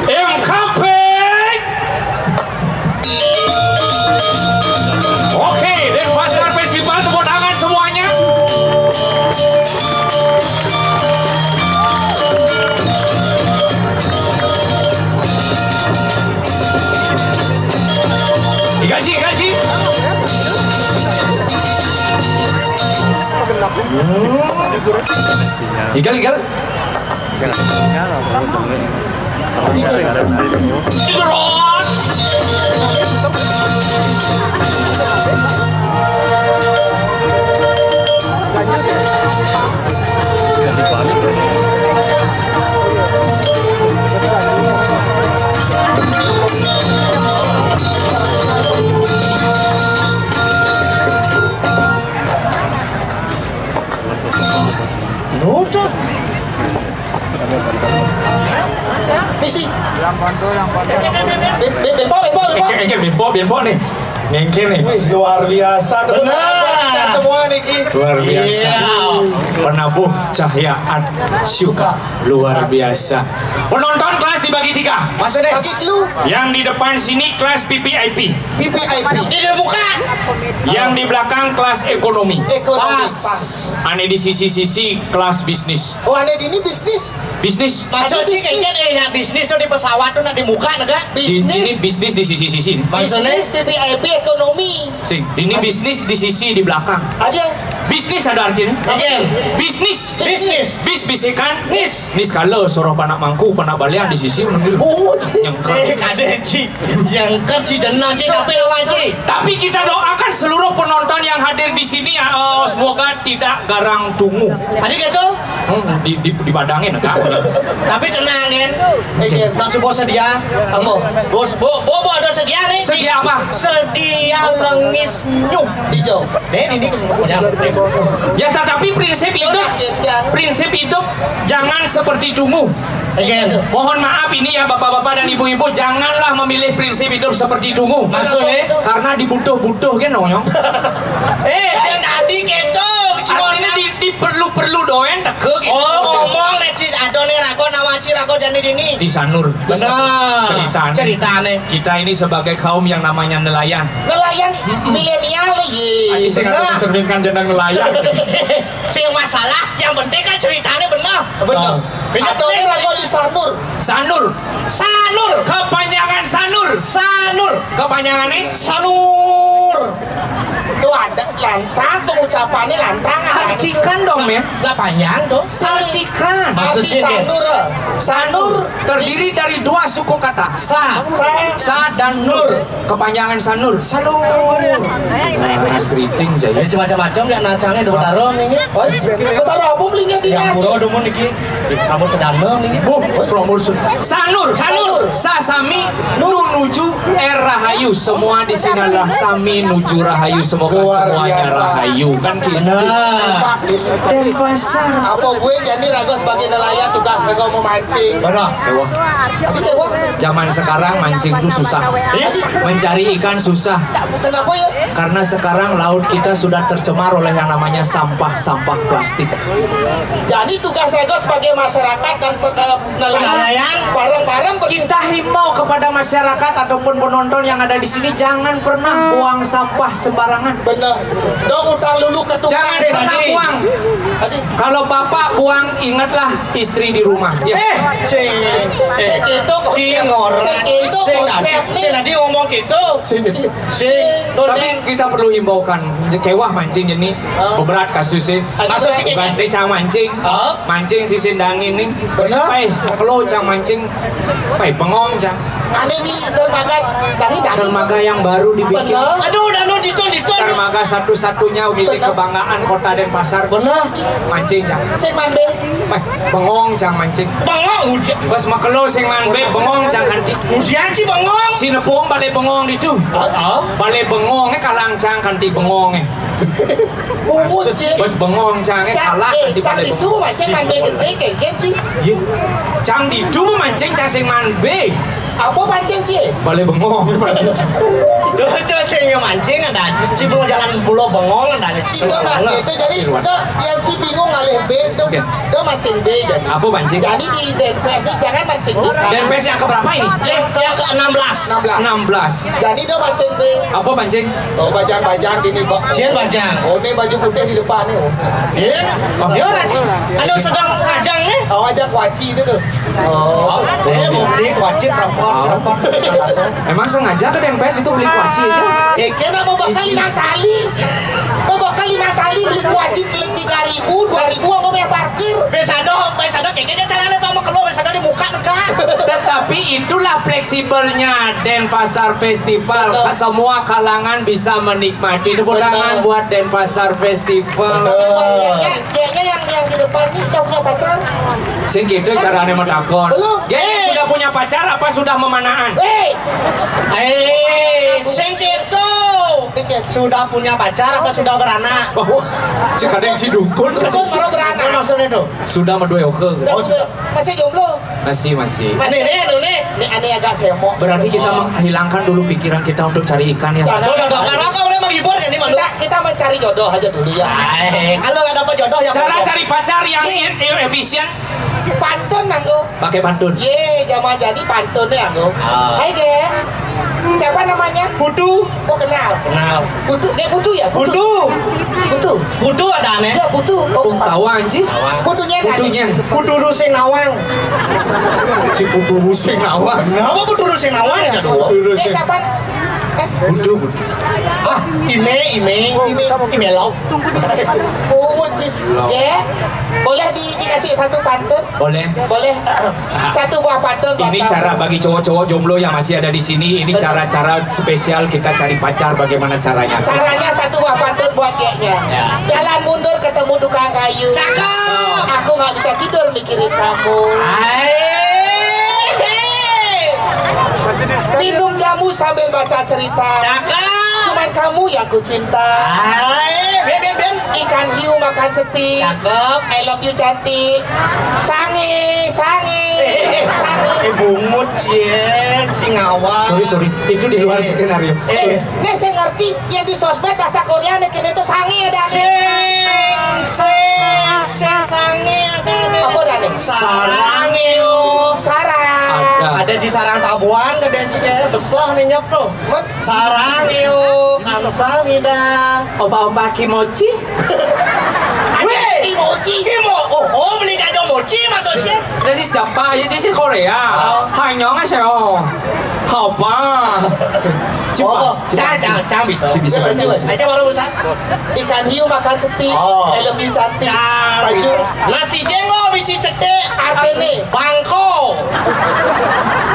M K P. Oke, Denpasar Festival, tepuk tangan semuanya. Digaji, gaji. Igal, igal. Jeroan, Nutup. Misi. Be-, be-, bempo, bempo, bempo. Engke, engke bempo, bempo nih. Ngengke nih. Wih, luar biasa. Tepuk tangan buat kita semua niki. Luar biasa. Iya. Penabuh cahya syukur. Luar biasa. Penonton kelas dibagi tiga. Maksudnya? Bagi telu. Yang di depan sini kelas V V I P. V V I P. Di muka. Yang di belakang kelas ekonomi. Ekonomi. Pas. Pas. Ane di sisi-sisi kelas bisnis. Oh, ane di ini bisnis. Bisnis. Maksud sih kayaknya, eh, nak bisnis tuh di pesawat tuh, nak di muka, negak. Di, bisnis. Ini bisnis di sisi-sisi. Maksudnya? Bisnis V V I P ekonomi. Sing, ini bisnis di sisi di belakang. Ada. Bisnis ada artinya. Ada. Bisnis. Bisnis. Bis bisikan. Nis. Nis kalau suruh panak mangku, panak balian di sisi menurut. Bungut. Yang Eh, kade, Ci. Yang ker, Ci, jenang, Ci, tapi lawan, Ci. Tapi kita doakan seluruh penonton yang hadir di sini ya, eh, semoga tidak garang tungu. Ada gitu? Hmm, di, di, dipadangin, enggak. Tapi tenang, kan? Eh, iya. Mas Subo sedia. Apa? Bos, Bo, Bo, Bo ada sedia nih. Sedia apa? Sedia lengisnyu. Hijau. Deh, ini punya. Ya, tetapi prinsip hidup, prinsip hidup jangan seperti tungu. Again. Mohon maaf ini ya, bapak-bapak dan ibu-ibu, janganlah memilih prinsip hidup seperti tungu. Maksudnya? Karena dibutuh-butuh kan, Nonyong. Eh, saya tadi gitu. Artinya di, diperlu-perlu doang, teke gitu. Oh, ngomong nih, Ci, ada nih rago, nama Ci rago jadi dini. Di Sanur. Benar. Ceritane. Ceritane. Kita ini sebagai kaum yang namanya nelayan. Nelayan milenial, ye. Tadi saya nggak mencerminkan jeneng nelayan. Sing masalah, yang penting kan ceritanya benar. Benar. Oh. Ini rago di Sanur. Sanur. Sanur. Kepanjangan Sanur. Sanur. Kepanjangannya? Sanur. Tuh ada lantang, pengucapannya lantang. Artikan dong, ya. Nggak panjang tuh. Artikan. Arti Sanur. Sanur terdiri dari dua suku kata. Sa. Sa. Sa dan Nur. Kepanjangan Sanur. Sanur. Mas keriting jadi. Eh, macam-macam ya, nacangnya udah bertaruh nih. Oh, bertaruh apa belinya di nasi? Yang pura demen iki. Kamu sedang nih. Bu, promosi. Sanur, Sanur, sasami, nu nuju, eh, rahayu. Semua di sini adalah sami nuju rahayu. Semoga semuanya rahayu. Kan gitu. Benar. Denpasar. Apa gue jadi rago sebagai nelayan, tugas rago memancing? Benar. Kewah. Tapi kewah. Zaman sekarang mancing tuh susah. Iya. Mencari ikan susah. Kenapa ya? Karena sekarang laut kita sudah tercemar oleh yang namanya sampah-sampah plastik. Jadi tugas rago sebagai masyarakat dan pe-, eh, nelayan, bareng-bareng ber- Kita himbau kepada masyarakat ataupun penonton yang ada di sini, jangan pernah buang sampah sembarangan. Benar. Dong, utang lulu ke tukang. Jangan pernah buang. Kalau bapak buang, ingatlah istri di rumah. Ya. Eh, si, eh, si gitu, si ngorek. Si gitu, si tadi ngomong gitu. Si, si, tapi kita perlu himbaukan. Kewah mancing ini berat kasusnya. Maksud si tugas dia cang mancing. Mancing si sindangin nih. Benar. Pai, kalau cang mancing, pai bengong cang. Ane di dermaga, tangi, tangi. Dermaga yang baru dibikin. Benar. Aduh, udah, lu dicon, dicon. Dermaga satu-satunya milik kebanggaan Kota Denpasar. Benar. Mancing cang. Sing maan bé. Pai, bengong cang mancing. Bengong, udah. Bos makelo sing maan bé, bengong cang kanti. Udah sih bengong. Si nepung bale bengong itu. Heeh. Bale bengong, eh, kalang cang kanti bengong, eh. Umur sih. Bos bengong cang, eh, kalah kanti bale bengong. Cang itu mancing kan bé gedé, kéngkén sih. Iya. Cang ditu mancing, cang sing maan bé. Apa mancing, Ci? Bale bengong. Duh, Ci, sing mancing ada, Ci. Ci, bengong jalan pulau bengong ada, Ci. Itu nah, itu jadi, itu yang Ci bingung ngalih bé itu. Oke. Itu mancing bé jadi. Apa mancing? Jadi di Denfest ini jangan mancing bé. Denfest yang keberapa ini? Yang ke, ke enam belas. Enam belas. Enam belas. Jadi itu mancing bé. Apa mancing? Oh, bajang-bajang di ini, Pak. Sian bajang. Oh, ini baju putih di depan nih. Oh. Iya. Iya, Raci. Anu sedang ngajang nih. Oh, ngajang kuaci itu tuh. Oh, eh, mau beli kuaci, rapot, rapot. Emang sengaja ke Denpes itu beli kuaci aja? Eh, kena mau bakal lima kali. Mau bakal lima Kali beli kuaci kali tiga ribu, dua ribu aku bayar parkir. Besado, besado kayaknya dia cara lepa mau keluar, besado di muka negah. Tetapi itulah fleksibelnya Denpasar Festival. Betul. Semua kalangan bisa menikmati. Tepuk tangan buat Denpasar Festival. Tapi buat dia, dia, dia yang, yang di depan nih udah punya pacar. Sing gitu caranya matakon. Belum. Dia sudah punya pacar apa sudah memanaan? Eh. Eh, sing gitu. Sudah punya pacar apa sudah beranak? Wah, cik ada yang si dukun. Dukun baru beranak. Apa maksudnya tuh? Sudah sama dua oke. Udah, udah. Masih jomblo? Masih, masih. Masih. Nih, nih, nih. Ini aneh agak semok. Berarti kita menghilangkan dulu pikiran kita untuk cari ikan ya. Jangan. Tuh, tuh, tuh. Karena kau udah menghibur jadi malu. Kita, kita mencari jodoh aja dulu ya. Ay, kalau nggak dapat jodoh ya. Cara cari pacar yang efisien. Pantun nanggo. Pakai pantun. Ye, jamaah jadi pantun ya, Nggo. Ah. Hai, Ge. Siapa namanya? Putu. Oh, kenal. Kenal. Putu, Ge Putu ya? Putu. Putu. Putu ada aneh. Ya, Putu. Oh, Putu. Tahu anjing. Putunya ada. Putunya. Putu Rusing Nawang. Si Putu Rusing Nawang. Kenapa Putu Rusing Nawang? Aduh. Putu Rusing. Siapa? Eh, Putu, Putu. Ah, ime, ime, ime, ime lo. Oh, Cip. Ge, boleh di, dikasih satu pantun? Boleh. Boleh. Satu buah pantun buat kamu. Ini cara bagi cowok-cowok jomblo yang masih ada di sini. Ini cara-cara spesial kita cari pacar. Bagaimana caranya? Caranya satu buah pantun buat kayaknya. Ya. Jalan mundur ketemu tukang kayu. Cakep. Aku nggak bisa tidur mikirin kamu. Hai. Minum jamu sambil baca cerita. Cakep. Cuman kamu yang ku cinta. Hai, ben, ben, ben. Ikan hiu makan seti. Cakep. I love you cantik. Sange, sange, eh, eh, eh. Sange. Eh, bungut, cie, si ngawang. Sorry, sorry. Itu di luar skenario. Eh, eh. Nih, saya ngerti. Yang di sosmed bahasa Korea nih, kini tuh sange ada nih. Sing, sing, sing sange ada nih. Apa ada nih? Sarang, yo. Sarang. Ada. Ada di sarang tabuan, ada di, eh, besah minyak tuh. Sarang, yo. Kamsahamnida. Opa-opa kimochi. Weh, kimochi. Kimo, oh, oh, beli jajan mochi, Mas Ochi. Dari Jepang, ini si Korea. Oh. Hanyong aja, oh. Apa? Cipta. Oh, jangan, jangan, jangan bisa. Cipta, cipta, cipta. Aja baru besar. Ikan hiu makan seti, oh. Lebih cantik. Baju. Nasi jenggo bisi cetik. Artinya? Bangko.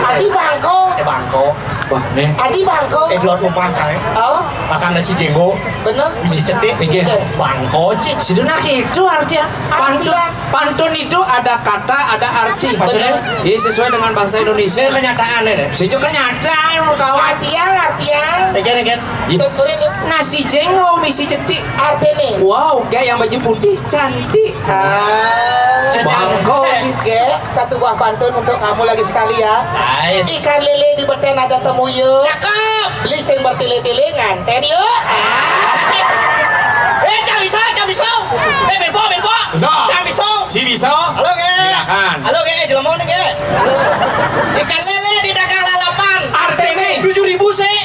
Adi bangko. Eh, bangko. Wah, nih. Adi bangko. Eh, duluan umpang, cang, eh. Oh. Makan nasi jenggo. Bener. Bisi cetik. Mikir. Bangko, cik. Situ nah gitu artinya. Pantun, artinya. Pantun itu ada kata, ada arti. Maksudnya? Iya, sesuai dengan bahasa Indonesia. Ini kenyataan ini. Situ kenyataan, lu tahu. Artian, artian. Again, again. Iya. Tuturin tuh. Nasi jenggo misi cetik. Artinya? Wow, kayak yang baju putih, cantik. Ah. Bangko, cik. Ge, satu buah pantun untuk kamu lagi sekali ya. Nice. Ikan lele di beten ada temuyu. Cakep. Beli sing bertele-tele nganten yuk. Ah. Eh, Cang Biso, Cang Biso. Eh, Bilbo, Bilbo. Biso. Cang Biso. Si Biso. Halo, Ge. Silakan. Halo, Ge. Jelema nih, Ge. Ikan lele di dagang lalapan. Artinya? Tujuh ribu sih.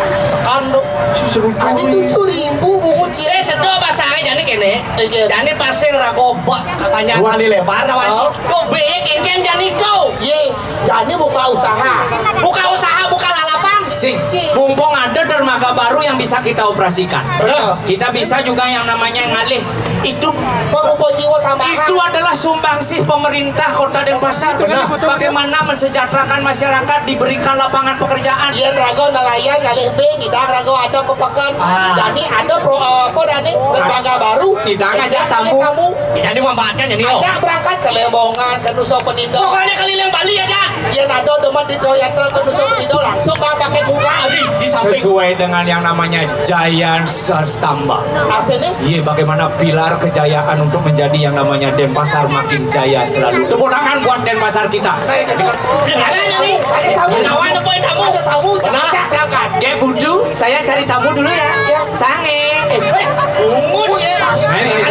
Sekando. Si seru. Adi tujuh ribu bungut sih. Eh, sedo bahasa aja nih kene. Iya. Jani pasir ragoba katanya kali lebar lawan. Oh. Tuh, beye kengkeng jani tuh. Ye, jani buka usaha. Buka usaha, buka lalapan. Si, mumpung ada dermaga baru yang bisa kita operasikan. Betul. Kita bisa juga yang namanya ngalih. Itu, itu adalah sumbangsih pemerintah Kota Denpasar. Benar. Bagaimana mensejahterakan masyarakat, diberikan lapangan pekerjaan. Iya, rago nelayan ngalih be, kita rago ada pepekan. Ah. Jani ada pro, apa, Dani? Dermaga baru. Kita ngajak tamu. Jani manfaatkan ini, oh. Ajak berangkat ke Lembongan, ke Nusa Penida. Pokoknya keliling Bali aja. Iya, nado demen di Royal ke Nusa Penida langsung bang pakai murah. Adi, di samping. Sesuai dengan yang namanya Jaya Sastamba. Artinya? Iya, bagaimana pilar kejayaan untuk menjadi yang namanya Denpasar makin jaya selalu. Tepuk tangan buat Denpasar kita. Nah, itu. Ada tamu. Ada tamu. Ada tamu. Nah. Ajak berangkat. Kayak Budu, saya cari tamu dulu ya. Ya. Sange. Eh, eh, bungut ya. Sange. Nah, ini.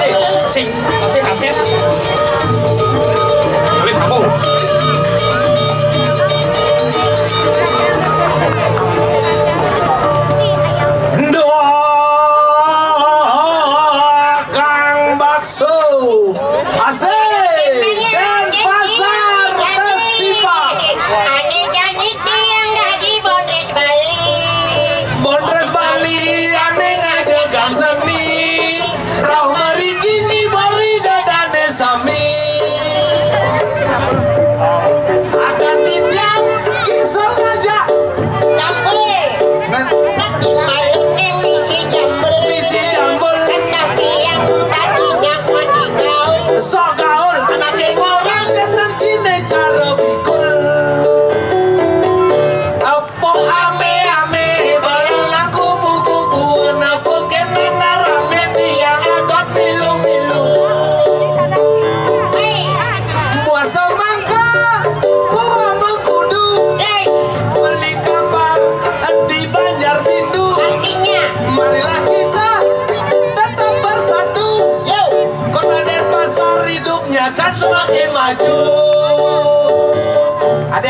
Sing, kasih, kasih. Tulis kamu. Ndoa Kang Bakso. Asik. Denpasar Festival.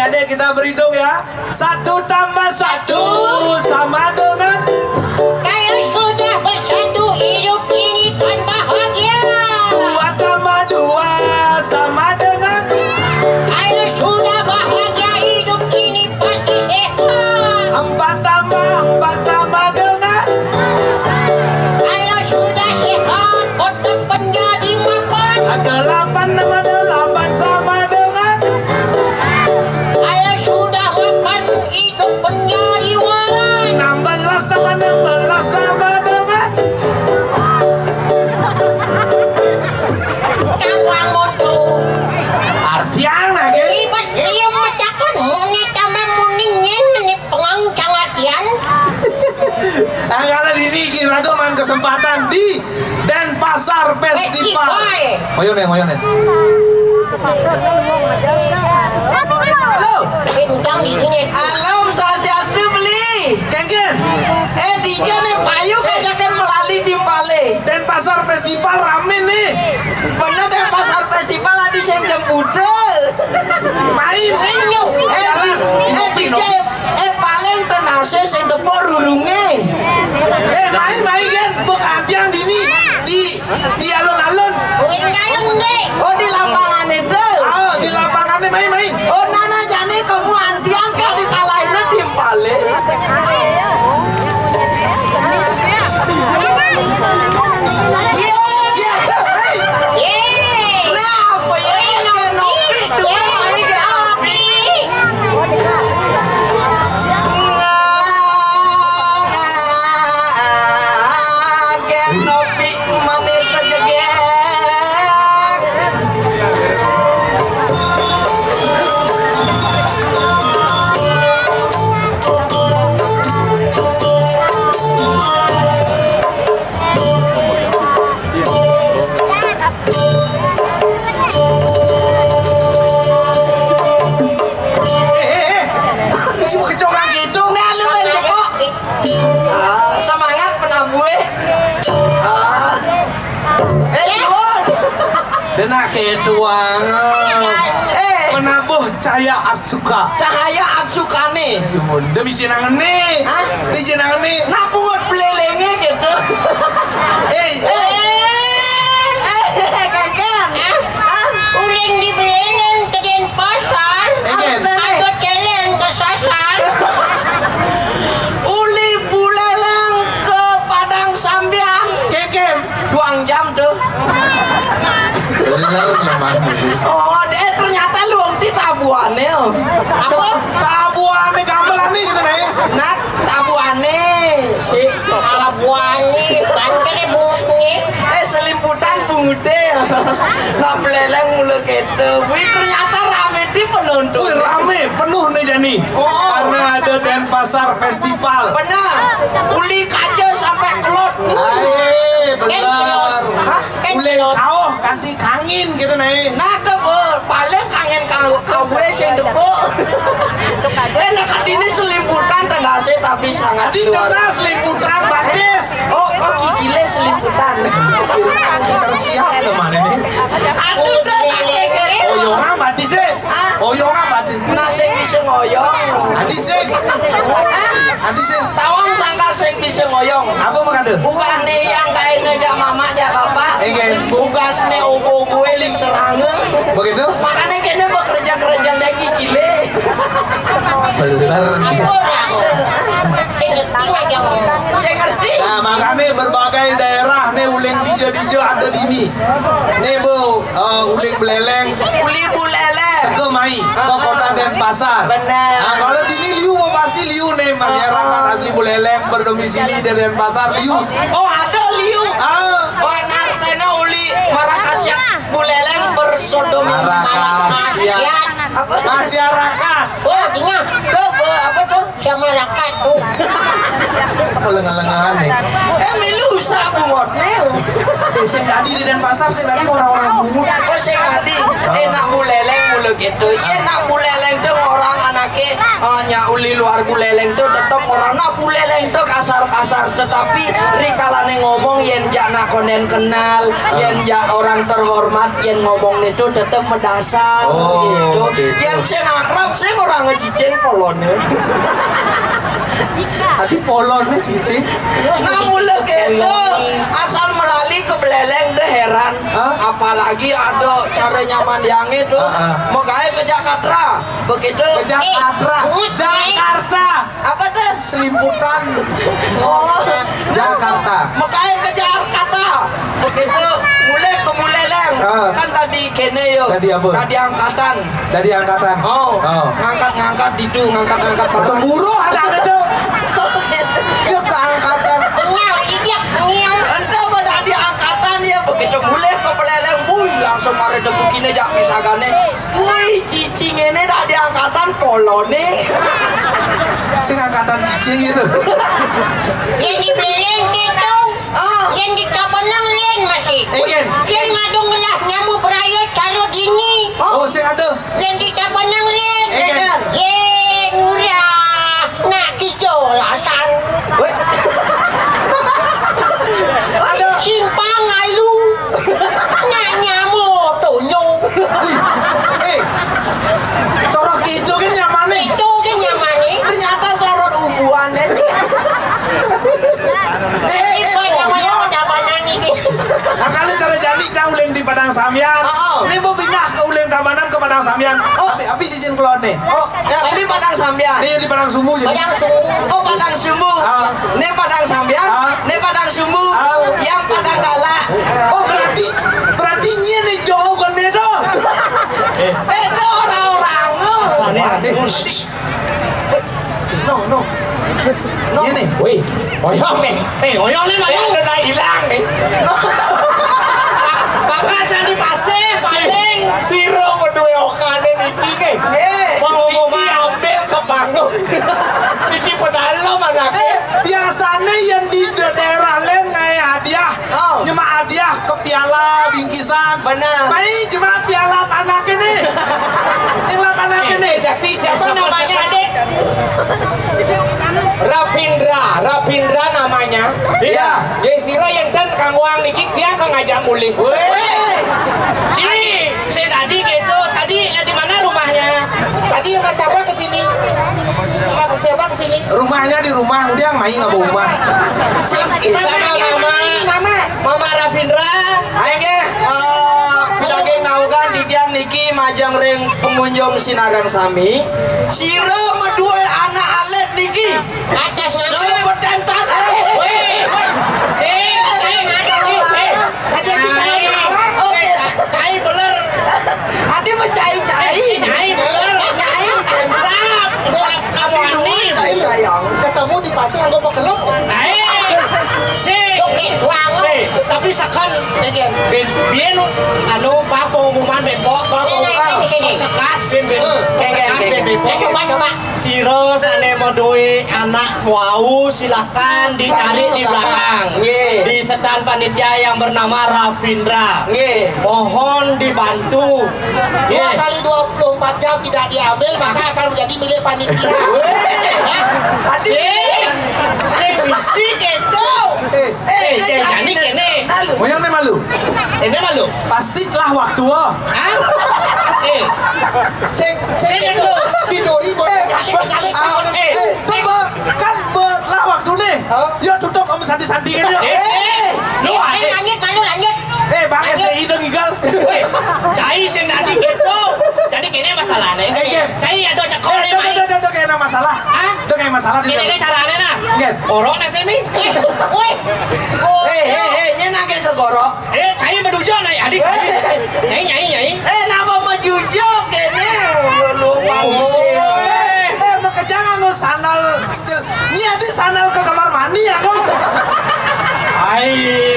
Adik, kita berhitung ya. Satu tambah satu sama dengan. Kalau sudah bersatu, hidup ini kan bahagia. Dua tambah dua sama dengan. Kalau sudah bahagia, hidup ini pasti sehat. Empat tambah empat sama dengan. Kalau sudah sehat, tetap menjadi mapan. Delapan tambah delapan sama dengan. Kalau sudah mapan, hidup menjadi waran. Enam belas tambah enam belas sama dengan. Kamu bangun tuh. Artian lagi. Ibas dia mecahkan muni tambah muni nyen, meni pengang cangartian. Angkala dini kira-kira kesempatan di Denpasar Festival. Festival. Ngoyo nih, ngoyo nih. Halo. Eh, utang di ini. Halo, Om Swastiastu, beli. Kéngkén. Eh, dija nih payu kajakan melali timpale. Denpasar Festival rame nih. Bener, Denpasar Festival ada sing jemput. Main. Main, yuk. Eh, jalan. Eh, dija, eh, paling tenase sing tepuk rurunge. Eh, main, main kan, mbok antiang dini di, di alun-alun. Wing Galung, Dek. Oh, di lapangan itu. Oh, di lapangannya main-main. Oh, nana jane kamu antiang kok dikalahin timpale. Iya. Iya. Hei. Yeay. Nah, apa ya? Wih, Nopi. Nopi. Dua, Yeay, tiga, Nopi. Nopi. Gen Nopi manis saja, gen. Eh, eh, eh. Ini semua kecokan gitu. Nah, lu main jebok. Ah, semangat penabuh, eh. Ah. Eh, suwun. Denake tuang. Eh. Penabuh Cahaya Atsuka. Cahaya Atsukane. Ayo, dia bisa nangene. Hah? Dia bisa nangene. Nah, pungut belelenge gitu. Eh. Eh. Eh, Keken. Hah? Uling di Beleleng ke Denpasar. Eh, Ken. Aku celeng kesasar. Uli Buleleng ke Padang Sambian. Keken. Duang jam tuh. Bener, lemah. Oh, deh, ternyata lu ti tabuane, oh. Apa? Tabuane gamelan nih, gitu, nih. Nah, tabuane, si tabuane, kan kene bungutne. Eh, selimputan bungute. Nak beleleng mulu gitu. Wih, ternyata rame di penonton. Wih, rame, penuh nih, Jani. Oh. Karena ada Denpasar Festival. Benar. Uli kaca sampai kelot. Ae, bener. Hah? Uling kauh kanti kangin gitu, nih. Nah, tuh, Bu, paling kangen kau, kau gue sing depuk. Eh, nah, kan ini selimputan tenase tapi sangat luar. Di tengah selimputan batis. Oh, kok gigile selimputan? Cara siap teman ini. Aduh, dah, tak keke. Oyongan batis, eh. Hah? Oyongan batis. Nah, sing bisa ngoyong. Batis, eh. Hah? Batis, eh. Tawang sangkal sing bisa ngoyong. Apa makanya? Bukan nih yang kainnya jak mamak, jak bapak. Eh, kayak. Tugasnya obo gue ling serangga. Begitu? Makanya kayaknya mau kerja-kerja lagi gile. Bener. Aku lah. Saya ngerti lah, jangan. Saya ngerti. Nah, makanya berbagai daerah nih uling dija-dija ada di ini. Nih, Bu, eh, uling beleleng. Uli Buleleng. Ke mai, ke kota Denpasar. Benar. Nah, kalau di ini liu, oh, pasti liu nih, masyarakat asli Buleleng berdomisili di Denpasar, liu. Oh, ada liu. Ah. Oh, nartena uli marakasya Buleleng bersodomi. Marakasya. Apa? Masyarakat. Oh, dinya. Tuh, Bu, apa tuh? Sama rakat tuh. Apa lengah-lengahan nih? Eh, milu usah bungot nih. Eh, sing tadi di Denpasar, sing tadi orang-orang bungut. Oh, sing tadi. Eh, nak Buleleng mulu gitu. Iya, nak Buleleng tuh orang anaknya Nya uli luar Buleleng to tetep orang, nah, Buleleng to kasar-kasar, tetapi rikalané ngomong yén jak nak kondén kenal, yén jak orang terhormat, yén ngomongné to tetep medasar. Oh, gitu. Yén sing akrab, sing orang ngecicing poloné. Ati poloné cicing. Nah, mula kéto, asal melali ke Buleleng deh heran. Hah? Apalagi ada cara nyaman yangé to. Heeh. Makaé ke Jakarta. Begitu. Ke Jakarta. Eh, Jakarta. Apa tuh? Seliputan. Oh. Jakarta. Makaé ke Jakarta. Begitu. Mulai ke Buleleng. Ah. Kan tadi kéné yo. Tadi apa? Tadi angkatan. Tadi angkatan. Oh. Oh. Ngangkat-ngangkat itu, ngangkat-ngangkat. Gemuruh ada-ada tuh. Dia angkatan. Nyau, iya, nyau. Entah apa tadi angkatan ya, begitu mulai ke Buleleng, bui, langsung mari tepukiné jak pisagané. Wih, cicing ini dah diangkatan poloné. Sing angkatan cicing gitu. Yén di Buleleng gitu. Ah. Yén di Tabanan lén masih. Eh, yén. Yén ngadung ngelah nyamu berayot karo dini. Oh, sing ada. Yén di Tabanan lén. Eh, yén. Yén murah. Nak kijolasan. Wéh. Ada. Simpang alu. Nak nyamu tonyo. Wih. Eh. Sorot gitu kan nyamané. Itu kan nyamané. Ternyata sorot ubuané sih. Eh, eh, eh, oh, iya. Makanya cara jani cang uling di Padang Sambian. Oh. Ini mau pindah ke uling Tabanan ke Padang Sambian. Oh. Tapi, tapi sisin keluar nih. Oh. Ya, beli Padang Sambian. Iya, di Padang Sumbu jadi. Padang Sumbu. Oh, Padang Sumbu. Ah. Ini Padang Sambian, ah, ini Padang Sumbu. Ah. Yang Padang Galak. Oh, berarti, berarti ini nih jauh kan itu. Eh. Eh, itu orang-orang. Sana. Wah, eh. No, no. No. Ini. Wih. Oyong nih. Eh, oyong nih, oyong udah hilang nih. Maka sandi pasé paling sira ngeduwe okane niki nggih. Eh, mau mau ambil ke panggung. Iki pedalem anake. Eh, biasane yang di daerah lain ngae hadiah. Oh. Nyemak hadiah ke piala bingkisan. Benar. Mai cuma piala panak ini. Piala panak ini. Eh, tapi siapa namanya, Dek? Rafindra, Rafindra namanya. Iya. Nggih, sira yen ten kanggo niki dia akan ngajak mulih. Weh. Sini, saya tadi gitu, tadi, eh, di mana rumahnya? Tadi sama siapa ke sini? Sama siapa ke sini? Rumahnya di rumah, udah main nggak bawa rumah. Sama mama. Mama Rafindra. Ayo nggih, eh, daging naukan didian niki majeng ring pengunjung sinareng sami. Sira meduwe anak alit niki. Sebeten tanah. Weh, weh. Sing, sing. Eh, tadi aku cai. Oke. Cai beler. Adi mencai-cai. Eh, nyai beler. Nyai. Sap, sap, kamu ani. Cai-cai yang. Ketemu di pasar, nggak mau kelem. Eh, sing. Oke, wangun. Eh, tapi sekan, eh, ben, ben, anu, bab pengumuman bepok, bab pengumuman. Tegas, ben, ben. Tegas, ben, bepok. Coba, coba. Sira sane meduwe anak wau, silakan dicari di belakang. Nggih. Di setan panitia yang bernama Rafindra. Nggih. Mohon dibantu. Dua kali dua puluh empat jam tidak diambil, maka akan menjadi milik panitia. Weh. Hah? Sing, sing bisi gitu. Eh, eh, eh, jadi kene. Moyang ne malu. Ini malu. Pasti telah waktu, oh. Hah? Eh. Sing, sing itu. Tiduri boleh. Eh, eh, coba. Kan buat lah waktu nih. Hah? Yo tutup sama santi-santi kan, yo. Eh, eh, lu ada. Lanjut, malu, lanjut. Eh, Bang, S T I dong, Igal. Weh, cai sing tadi gitu. Jadi kene masalahnya. Eh, iya. Cai ada cekol. Eh, tuh, tuh, tuh, tuh, kayak masalah. Hah? Itu kayak masalah di. Ini caranya nah. Iya. Orok nasi mi. Weh. Eh, eh, eh, nyenang ke gorok. Eh, cai menuju naik adik. Eh. Nyai, nyai, nyai. Eh, napa menuju kene? Lu manusia. Eh, eh, makanya nganggo sandal style. Ini ada sandal ke kamar mandi ya, kok? Ai,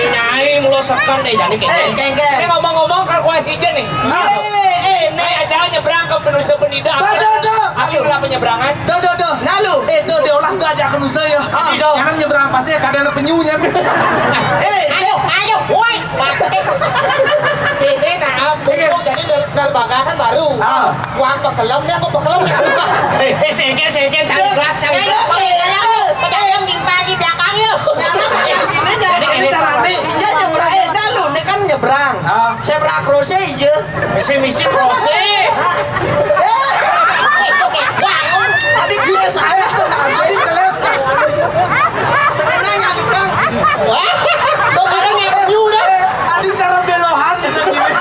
nyai mulo seken, eh, jadi kene. Eh, kengke. Ini ngomong-ngomong, kalkulasi aja nih. Iya, eh, nih. Acara nyebrang ke Penusa Penida. Tuh, tuh, tuh. Aku ngelah penyeberangan. Tuh, tuh, tuh. Nah, lu. Eh, tuh, diolas tuh aja ke Nusa ya. Ah. Jangan nyebrang pasnya kadang ada penyunya. Eh, ayo, ayo, woi. Ini nah, jadi ner-, nerbaga kan baru. Ah. Tuang pekelem nih, aku pekelem. Eh, eh, sengke, sengke. Misi Rose. Adik dia saya, adik kelas. Sebenarnya tukang. Wah, orang yang udah. Adik cara belohan gitu gini.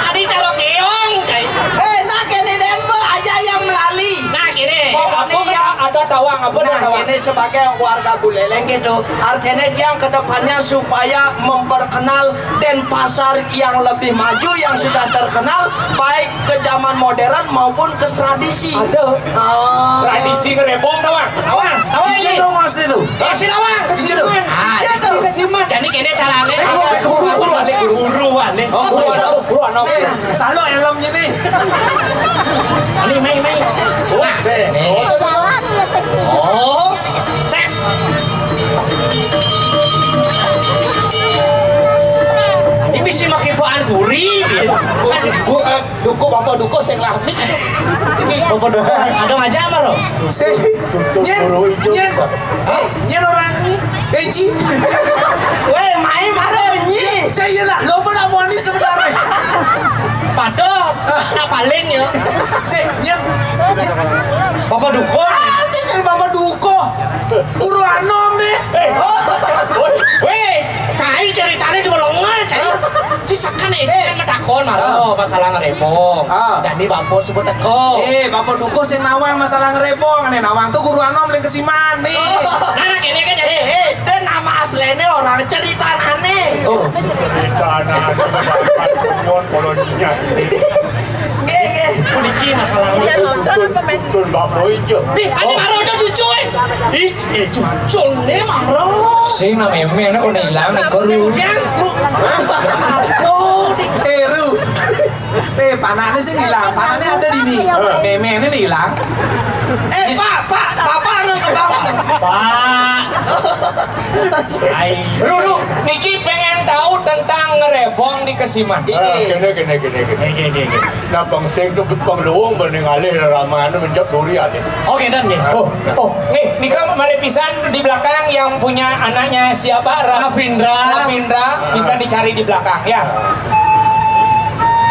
Adik cara keong, kayak. Eh, nah, kene den, Mbak, aja yang melali. Nah, gini. Pokoknya aku yang ada tawang, apa nah, tawang? Ini sebagai warga Buleleng gitu. Artinya dia ke depannya supaya memperkenal Denpasar yang lebih maju, yang sudah terkenal, baik ke zaman modern maupun ke tradisi. Ada. Oh. Tradisi ngerebong, tawang. Tawang, tawang ini. Izin dong, Mas, itu. Kasih tawang. Izin dong. Ah, iya tuh. Ke Siman. Jadi kene caranya. Eh, gua, gua, gua, gua. Buruan, nih. Oh, buruan. Buruan, buruan. Eh, selalu helmnya nih. Ini, main, main. Wah, deh. Oh, set. Ini misi make poan kuri, gitu. Gua, gua, eh, duko, bapak duko, sing lamik. Ini bapak duko, ada aja mah lo. Si, nyen, nyen, eh, nyen orang ini, eh, Ci. Weh, main mana, Nyi? Saya iya lah, lo pernah mau ini sebenarnya. Pato, tak paling ya. Si, nyen, nyen. Bapak duko. Ah, saya jadi bapak duko. Buruan nom nih. Eh, weh, cai ceritanya cuma longal, cai. Cisakan, eh, kan matakon, mah, oh, masalah ngerebong. Ah. Jadi bapak sebut teko. Eh, bapak duko sing nawang masalah ngerebong. Nih, nawang tuh guru anom yang kesiman nih. Oh, nah, ini kan jadi. Eh, eh, dan nama aslinya orang cerita aneh. Oh. Cerita anak nyon koloninya. Nggih, nggih. Puniki masalah. Cucun, cucun bapak ijo. Nih, ada baru aja cucu, eh. Ih, eh, cucun nih, maro. Sing nama eme, anak kok hilang, nih, kok lu. Yang, Bu. Hah? Aku, nih. Eh, Ru. Eh, panahnya sih hilang. Panahnya ada di nih. Meme ini hilang. Eh, Pak, Pak, Bapak nggak ke bawah. Pak. Ai. Ruru, niki pengen tahu tentang ngerebong di Kesiman. Ah, gini, gini, gini, gini. Gini, gini, gini. Nah, bang sing tuh bang luwung bening alih ramane mencap duri alih. Oke, dan nih. Oh, oh, nih, nika malih pisan di belakang yang punya anaknya siapa? Ra- Rafindra. Rafindra, bisa dicari di belakang, ya.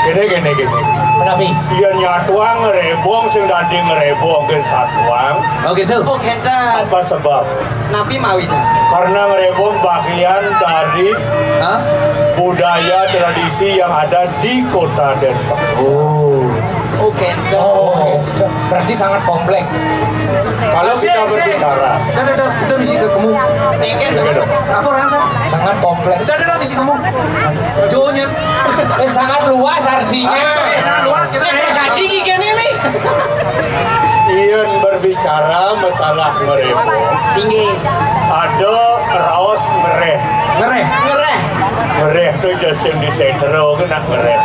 Gini, gini, gini. Menawi. Iya nyatuang ngerebong sing dadi ngerebong ke satuang. Oh, gitu. Oh, kenten. Apa sebab? Nabi mawina. Karena ngerebong bagian dari Hah? budaya tradisi yang ada di Kota Denpasar. Oh. Oh, kenten. Oh, berarti sangat kompleks. Kalau Sih, kita sih. berbicara, Dah, dah, dah, udah bisi ke kamu. Nengken. Oke, dong. Aku rasa Sangat kompleks. Dah, dah, dah, bisi kamu. Jauhnya. Eh, sangat luas artinya. Ah, eh, sangat luas, gitu, Eh, eh. Gaji gini nih. Iyan berbicara masalah ngerebong. Tinggi. Ada raos ngereh. Ngereh. Ngereh. Ngereh tuh just yang di Setero kena ngereh.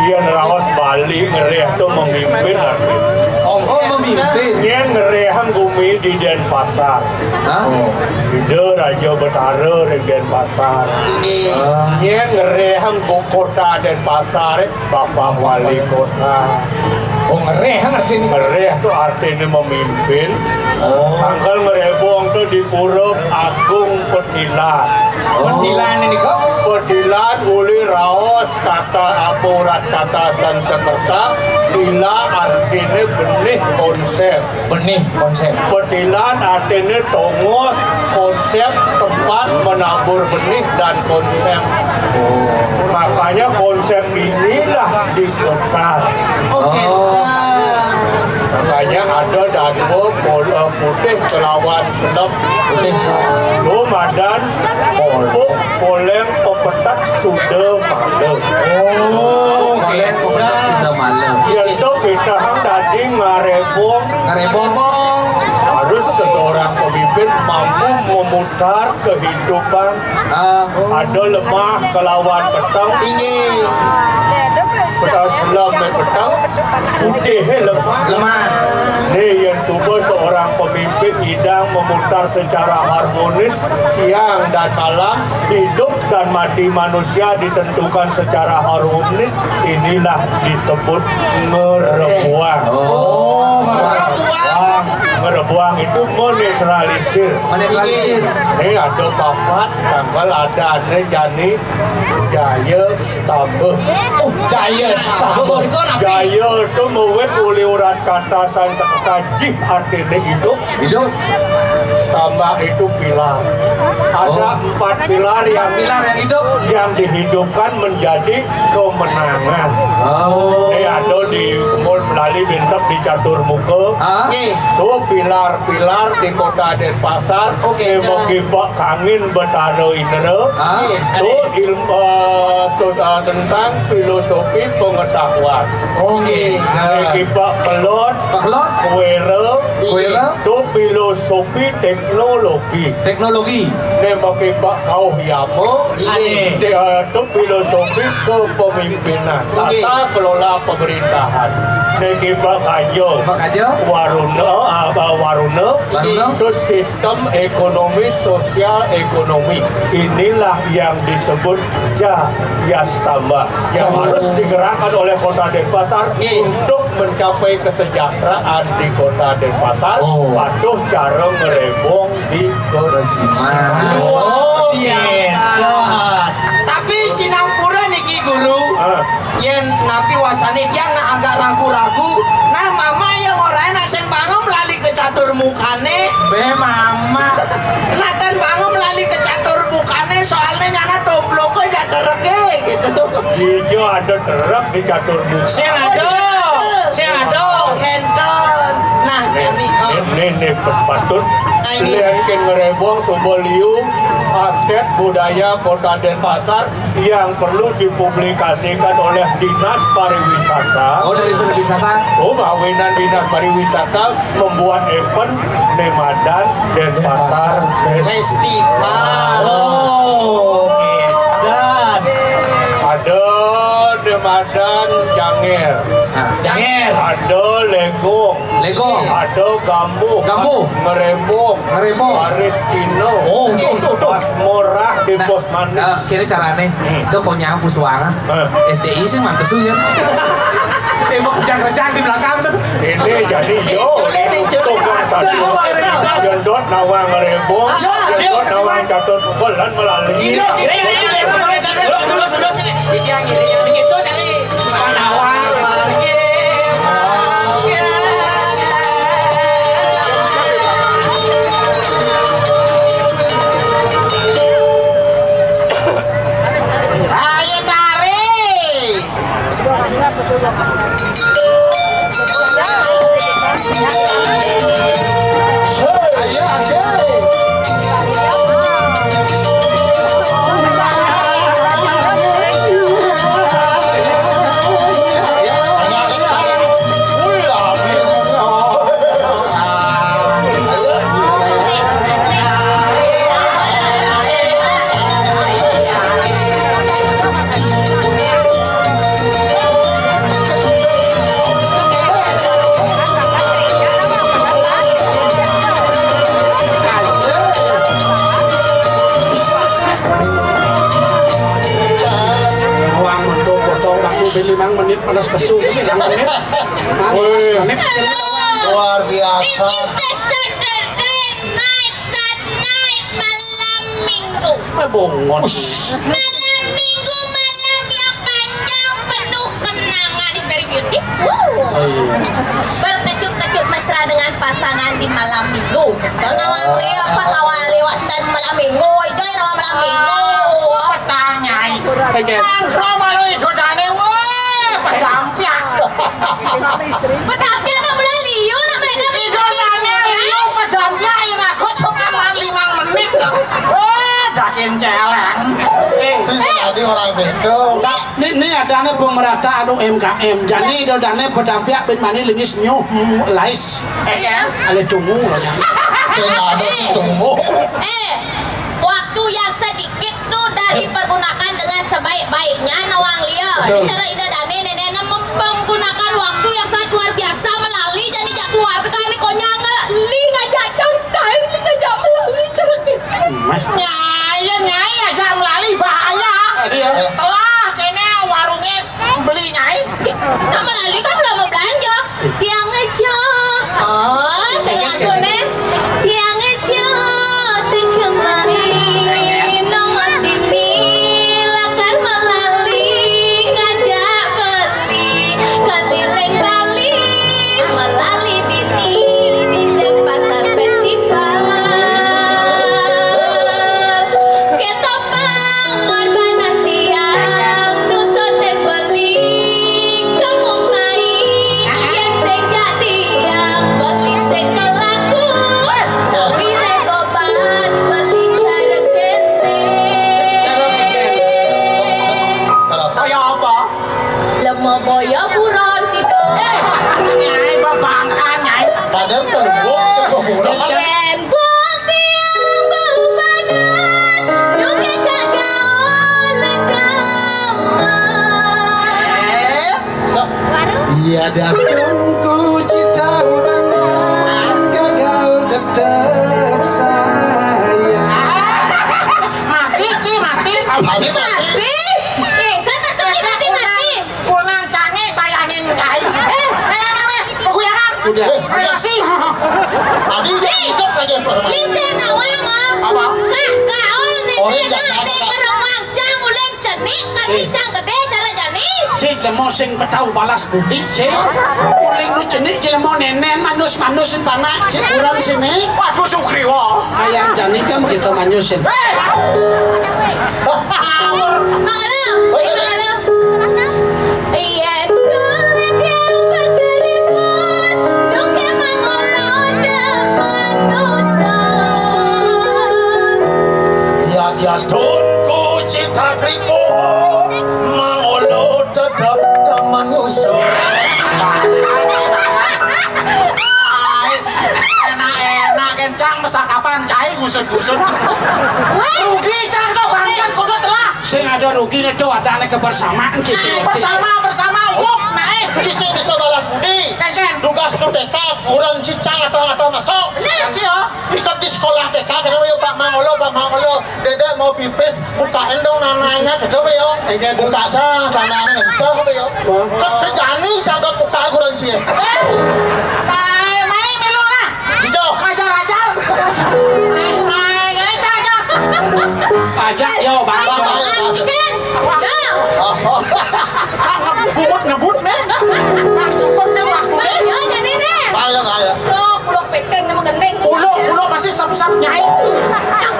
Iyan raos Bali ngereh tuh memimpin artinya. Oh, oh, memimpin. Iyan ngerehang gumi di Denpasar. Hah? Oh, Ida Raja Betara ring Denpasar. Tinggi. Iyan ngerehang ko-, kota Denpasar, Bapak Wali Kota. Oh, ngereh ngerti nih. Ngereh tuh artinya memimpin. Oh. Tanggal ngerebong tuh di Pura Agung Petilan. Oh. Petilan ini kok? Petilan uli raos kata aporat kata Sanskerta, tila artinya benih konsep. Benih konsep. Petilan artinya tongos, konsep tempat menabur benih dan konsep. Makanya konsep inilah diputar. Oke. Oh. Makanya ada danwa pol-, eh, putih kelawan selep. Putih. Lu madan pol-, poleng pepetat suda mala. Oh, poleng pepetat suda mala. Ento kita hang dadi ngarebong. Ngarebong. Harus seseorang pemimpin mampu memutar kehidupan. Ah. Ada lemah kelawan peteng. Inggih. Peteng selem, eh, peteng putih, eh, lemah. Lemah. Nih, yang suba seorang pemimpin nyidang memutar secara harmonis siang dan malam, hidup dan mati manusia ditentukan secara harmonis, inilah disebut ngerebuang. Oh, ngerebuang. Wah, ngerebuang. Bawang itu menetralisir. Menetralisir. Ini ada papat, tanggal ada ane jani Jaya Stamba. Oh, Jaya Stamba. Jaya itu mawit uli urat kata Sanskerta jih artine hidup. Hidup. Stamba itu pilar. Ada empat pilar yang, pilar yang hidup, yang dihidupkan menjadi kemenangan. Oh. Eh, ada di kemul melali binsep di catur muka. Ah? Nggih. Tu pilar-pilar di Kota Denpasar. Oke, eh, kibak kangin Betara Indra. Ah? Nggih. Tu ilmu, eh, sos-, eh, tentang filosofi pengetahuan. Oke. Nah, kibak kelot. Pak Kelot? Kuera. Kuera? Tu filosofi teknologi. Teknologi. Ne mokibak kauh yama. Iya. Te-, eh, tu filosofi kepemimpinan. Oke. Tata kelola pemerintahan. Ne kibak kaja. Kibak kaja. Waruna, apa, waruna. Waruna. Terus sistem ekonomi, sosial ekonomi. Inilah yang disebut Jaya Stamba yang harus digerakkan oleh Kota Denpasar untuk mencapai kesejahteraan di Kota Denpasar. Oh. Patuh cara ngerebong di Kota. Luar biasa. Tapi sinampura niki, Guru. Ah. Yen napi wasane tiang nak agak ragu-ragu, nah mama yang ora enak sing bangun lali ke catur mukane. Be mama. Natan bangun lali ke catur mukane, soalnya nyana tomploko ya tereke gitu. Iya, ada terek di catur muka. Sing ada. Sing ada. Enten. Nah, ini, oh. Ini, ini patut. Nah, ini. Lian ken ngerebong suba liu aset budaya Kota Denpasar yang perlu dipublikasikan oleh Dinas Pariwisata. Oh, dari Dinas Pariwisata. Oh, mawinan Dinas Pariwisata membuat event ne madan Denpasar Festival. Oh, edan. Ada ne madan Janger. Nah, Janger. Ada Legong. Legong. Ada Gambuh. Gambuh. Ngerebong. Ngerebong. Baris Cina. Oh, tuh, tuh, tuh. Pas murah di Pos Manis. Nah, kene carane. Hmm. Do kok nyapu suara. Eh. S T I sing mantesu ya. Eh, mau kerja-kerjaan di belakang tuh. Ini jadi yo. Ini, ini, ini. Tuh, kan, tadi. Jendot nawang ngerebong. Ah, jendot nawang catur pukul lan melali. Iya, iya, iya, iya. Terus, terus, terus. Iki yang ini, yang ini. Itu cari. Ayo tarik. Wang untuk potong waktu limang menit panas pesu. Limang menit. Panas menit. Luar biasa. It is a Saturday night, Saturday night, malam minggu. Eh, bongon. Malam minggu, malam yang panjang, penuh kenangan. It's very beautiful. Oh, iya. Berkecup-kecup mesra dengan pasangan di malam minggu. Kalau nawang liya, apa nawang liwat sedang malam minggu? Itu yang nawang malam minggu. Petang, Nyai. Oke. Nangkro malu ijo dane, weh, pejampiak. Pejampiak nak mulai liu, nak mereka ijo dane liu, pejampiak, ira kok cuma limang menit. Weh, dakin celeng. Eh, sing tadi orang beda. Ni, ni adane bung merata anu M K M. Jani ijo dane pejampiak bin mani lingis nyuh, mm, lais. Iya. Ale tunggu loh, Nyai. Sing ada sing tunggu. Eh, waktu yang sedikit tuh dah dipergunakan dengan sebaik-baiknya, nawang liya. Betul. Ini cara Ida Dane, nenek mem-, menggunakan waktu yang sangat luar biasa melalui jani jak keluarga ini konyang li ngajak cantai, li ngajak melalui cara kita. Nyai, nyai aja melalui bahaya. Aduh ya. Telah kene warungnya beli nyai. Nah, melalui kan udah mau belanja. Tiang aja. Oh, tiang aku nih. Yén bukti yang beupadan, duké ka gaul ledaman. Eh, so, iya das dong ku cita bana, gagal tetap sayang. Mati, Ci, mati. Mati, mati. Mati? Eh, kan maksudnya mati, mati. Kunan canggih sayangin kai. Eh, eh, eh, eh, peguyangan. Udah. Relasi. Tadi dia hidup aja tuh. Lise nawang, ah. Apa? Kak, gaul nih. Oh, iya, iya, iya. Cang uling cenik, kaki cang gedé, cara jani. Cik, lemo sing petau balas budi, cik. Uling nu cenik, cik, lemo nenen, manus-manus, sing panak, cik, kurang sini. Waduh, Sugriwa. Kayang jani kan begitu manus, cik. Eh! Ngawur. Mang Elo, Mang Elo. Yén kulit yang berkeriput, duké mangolo demen ngusut. Ya dia stun ku cita keriput, mangolo tetap demen ngusut. Enak-enak kencang mesakapan cai ngusut-ngusut. Wéh. Rugi cang to bangkian kudu telah. Sing ada rugi nih tuh, ada nih kebersamaan, Cici. Bersama, bersama, wuk, naik. Cici bisa balas budi. Keken. Tugas nu T K, kurang cicang atau, atau masuk. Benar. Iya. Ikut di sekolah T K, kenapa ya Pak Mangolo, Pak Mangolo? Dedek mau pipis, bukain dong nananya, gitu, Pak, ya. Keken. Buka aja, tanahnya ngencor, Pak, ya. Wah. Ke, ke jani, catat buka kurang cie. Eh, mai, mai, milu lah. Hijau. Ajar, ajar. Mai, mai, mai, cacat. Aja, yo, Bang. Bang, Bang, Bang. Yo. Bang, ngebut, ngebut, men. Bang, cukup, men, waktu, men. Yo, jadi deh. Ayo, ayo. Blok, blok, pekeng, nama gendeng. Ulo, ulo masih sap-sap, Nyai.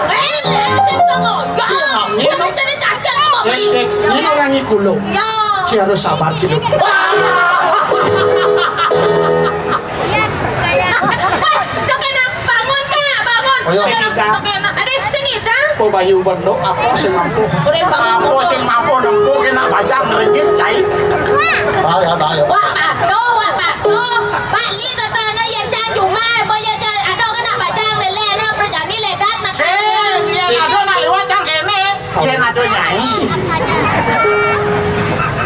Angel, ya, sip, sama. Ya, ini jadi cacat, sama, Bang. Cek, ini orang Ikulo. Ya. Ci harus sabar, Ci. Wah. Wah, dok enak, bangun, Kak, bangun. Ayo. Dok enak, dok enak. Adé, sini, Kak. Po bayu bendok, apa sing mampu? Udah bangun. Apa sing mampu nempuh kena bajang ngeringit, cai. Bahaya, bahaya. Wah, patuh, wah, patuh. Pak Li kata anak yang cang jumah, apa ya, cang? Ada kena bajang lele, anak perjani ledan, makan. Sing, iya, ada nak lewat cang kene. Yén ada nyai.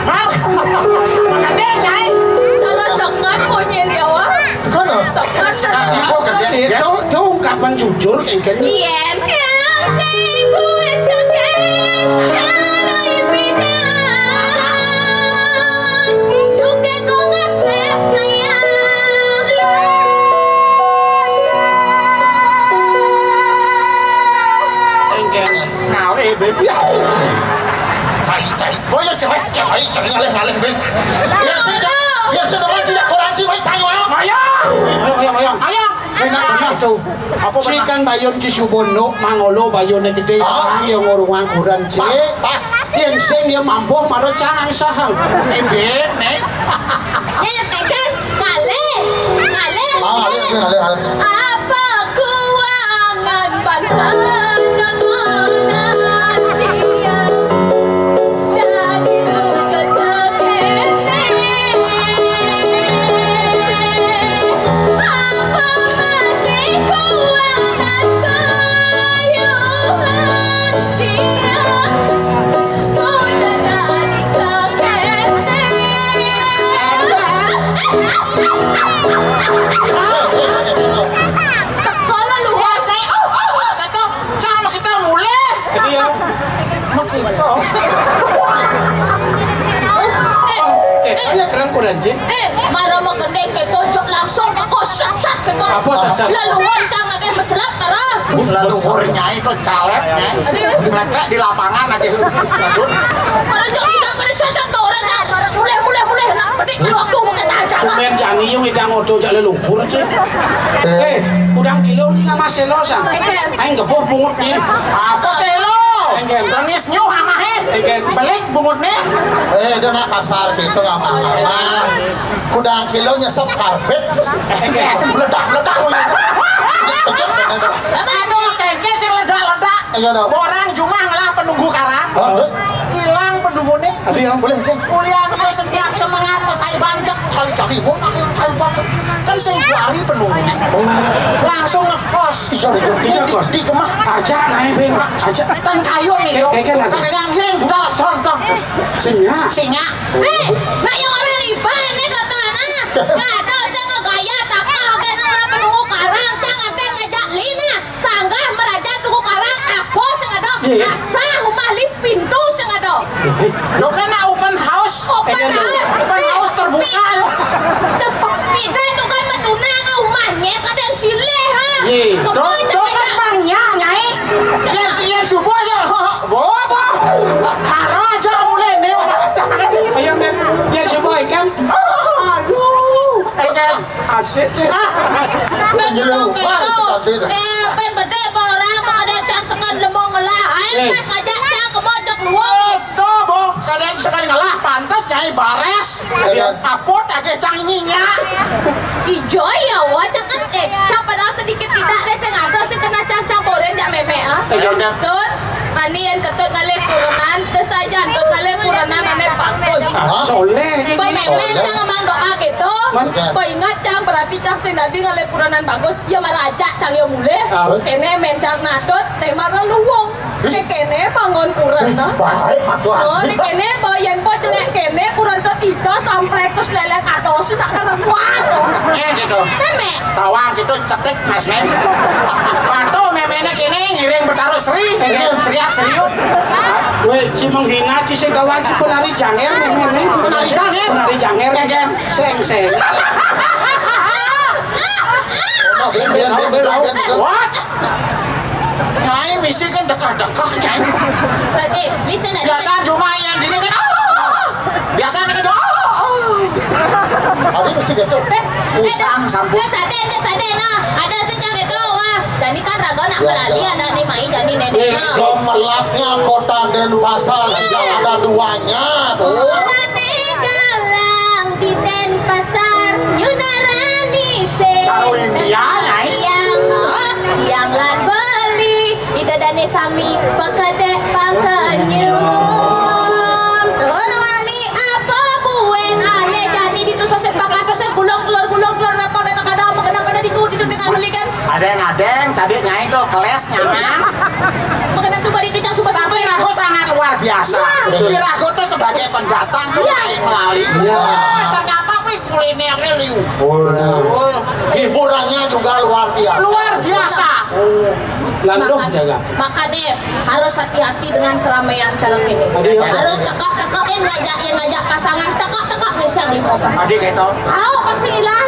Mal, makan deh, nyai. Kalau sokon punya dia, wah. Sokon, oh? Sokon, sokon. Nah, kok kerja dia? Itu, itu ungkapan jujur, kengken. Yén kau sing buat joget, jangan pindah. Duké kau ngasih sayang. Kengken. Ngalih, Beb. Ya. Cai, cai. Boyo cai, cai, cai, ngalih, ngalih, Beb. Ya, sing, ya, sing, teman, tidak kurang, cai, cai, ayo. Ayo. Ayo, ayo, ayo. Ayo. Enak benar tuh. Apa benar? Cikan bayun di Subono, mangolo bayunnya gedé, ah, yang ngurung angkuran, cai. Pas, pas. Yén sing dia mampu, maro cangang sahang. Eh, Beb, nek. Nyai tegas, ngalih, ngalih, oh, ngalih, ngalih, ngalih. Apa kuangan banten dengan dia? Dadi duka kekene. Apa masih kuangan bayuhan dia? Kalau luas kayak, oh, oh, oh, kata, jangan kita mulai. Jadi ya, makita. Eh, eh, saya keren kurang, Cik. Eh, mara mau gendeng kita, jok langsung aku sat-sat kita. Apa sat-sat? Laluan cang lagi mencelak, mara. Lalu hornya itu caleg, ya. Aduh. Meleklek di lapangan aja. Aduh. Mara jok kita pada sat-sat tuh orang, cang. Mulai, mulai, mulai. Nak petik dulu aku pakai tajam. Kumen jani yang idang oto jak leluhur, Cik. Eh, kudang kilo ni nggak masih lo, sang. Eker. Aing geboh bungut ni. Apa sih lo? Eker. Lengis nyuh amah, eh. Eker. Belik bungut ni. Eh, dia nak kasar gitu, nggak apa-apa. Kudang kilo nyesep karpet. Eker. Meledak-meledak. Aduh, kengkeng sing ledak-ledak. Iya, dong. Orang cuma ngelah penunggu karang. Oh, terus? Hilang penunggunya. Ada yang boleh, kan? Mulian, iya, setiap semengan mesai banjek. Kali-kali pun aku yang saya banjek. Kan saya juari penunggu. Oh. Langsung ngekos. Iya, iya, iya, di, kos. Di kemah. Aja naik, Ben. Aja. Ten kayu nih, yo. Kayak, kayak nanti. Kayak yang sing budal, contoh. Sing nya. Sing nya. Hei, nak yang orang iban nih kata nah. Nggak ada saya ngegaya tak kau kayak nang apa nunggu karang, cang ada ngajak lina. Sanggah meraja tunggu karang, aku sing ada. Iya, iya. Asah rumah li pintu sing ada. Lo kan nak open house. Open house. Open house terbuka, yo. Tempat pindah itu kan menuna ke rumahnya, kadang silih, ha. Iya. Kebun. Tuh, tuh kan bangnya, Nyai. Yang, yang subuh aja, bobo. Karo aja mulai nih, Mas. Ayo, kan. Yang subuh, kan. Aduh. Eh, kan. Asik, Cik. Ah. Bagi Gila, bang wah, itu. Tadi dah. Eh, pen bedek orang, ada cang sekan lemong ngelah. Ayo, eh. Pas aja cang kemojok luwung. Tuh, Bo, kadang sekali ngelah, pantas Nyai bares. Iya. Apot aja cang nyinya. Ijo ya, wah, cang kan, eh, cang padahal sedikit tidak deh, cang ada sih kena cang campurin jak meme, ah. Iya, udah. Tut, ani yang ketut ngalih kurenan, terus aja tut ngalih kurenan aneh bagus. Ah, soleh. Pememe cang emang doa gitu. Man. Peingat cang berarti cang sing dadi ngalih kurenan bagus. Ya marajak cang ya mulih. Ah. Kene men cang natut, teh marah luwung. Ih. Kene bangun kuren, ih, nah. Baik, matu. Oh, anjing. Ini kene bayan po jelek kene kuren to tiga sampai terus lelek atau sudah kan kuat. Eh, gitu. Meme. Tawang gitu cetik, Mas, Neng. Matu memene kene ngiring Betara Sri. Iya. Teriak serius. Weh, ci menghina, ci sing tawang, ci penari janger, memene. Penari janger? Penari janger. Iya, Jang. Seng, seng. What? Nyai misi kan dekah-dekah, Nyai. Tadi, listen aja. Biasa cuma yang gini kan, ah. Biasa kan, ah. Tadi mesti gitu. Usang, sampun. Nah, sadé, nah, sadé, nah. Ada sing cang itu, wah. Jani kan raga nak melali, ada ni mai, jani nenek, nah. Gemerlapnya kota Denpasar, tidak ada duanya. Tuh. Mulane galang di Denpasar, nyunarani se. Caro India, Nyai. Yang, oh, yang lan beli, idadane sami, pekedek pakenyum. Tur wali apa buen, ale jani ditu sosis bakar, sosis gulung, telur gulung, telur repot, ada kada, mau kena pada ditu, ditu dengan beli kan. Adeng-adeng, tadi Nyai tuh keles nyaman. Mau kena suka ditu, cang suka. Tapi rago sangat luar biasa. Iya. Tapi rago tuh sebagai pendatang tuh, iya, Nyai melali. Iya. Wah, ternyata wih kulinernya liu. Oh, benar. Oh, hiburannya juga luar biasa. Luar biasa. Oh. Landuh, maka, jaga. Makanya harus hati-hati dengan keramaian cara ini. Tadi ya. Harus tekak-tekak yang ngajak, yang ngajak pasangan, tekak-tekak nih siang lima pasangan. Tadi gitu. Ayo pasti hilang.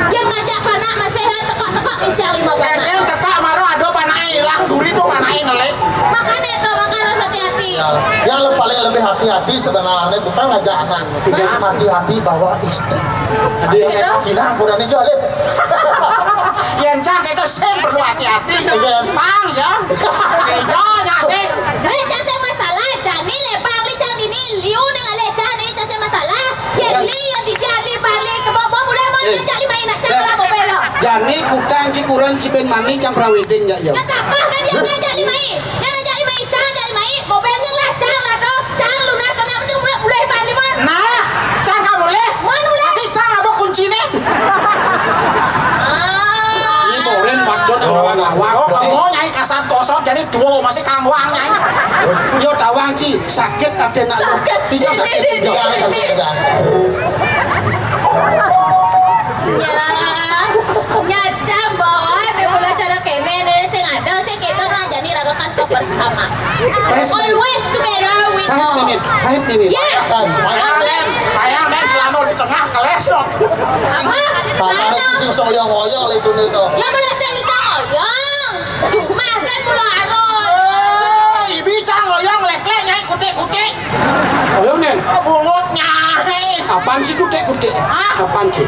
Yang ngajak anak masih ya tekak-tekak nih siang lima pasangan. Kayaknya tekak maro ada panai hilang, duri tuh panai ngelik. Makanya itu, maka harus hati-hati. Ya, yang le-, paling lebih hati-hati sebenarnya bukan ngajak anak. Iya. Hati-hati bawa istri. Hati-hati. Gitu? Gila, kurang hijau, Le. Yang cang itu sing perlu hati-hati. Iya. Pang, ya. Hijau, nyasing. Eh, cang sing masalah. Jani le, pang li cang dini. Liu ning ale cang dini, cang sing masalah. Yang li, yang di jali, bali, ke bawah, mulai mau, eh, ngajak lima inak cang, eh, lah, mau belok. Jani kutang ci kuran ci ben mani cang praweding, ya, ya. Nah, takah kan dia ngajak lima i. Dia ngajak lima i, cang, ngajak lima i. Mau belok lah, cang, lah, tuh. Cang lunas, mana penting mulai, mulai pan lima. Nah, cang kamu leh. Mana mulai? Masih cang apa kuncinya? Ah. Ini moren wadon awang-awang. Oh, kamu Nyai kasar kosong, jadi duo masih kangguang, Nyai. Yo tawang ci, sakit ada nak. Sakit. Iya, sakit. Ini, ini, iya, ini, sakit, ini. Iya. Ya, nyata bahwa dia mulai cara kene, ini sing ada, sing kita mah jadi ragakan kebersamaan. Pahit, Pahit. Always together we go. Pahit, Nini. Pahit, Nini. Yes. Pahit, Pahit, Always. Pahit, Pahit, celana di tengah, kelesot. Apa? Tangan celana. Itu sing soyong-oyong itu nih, tuh. Ya, boleh saya bisa oyong. Cuma kan mula anu. Oh, ibi cang oyong lek-lek, Nyai, kutik-kutik. Ayo, Nen. Oh, bungut, Nyai. Apaan sih kutik-kutik? Hah? Apaan sih?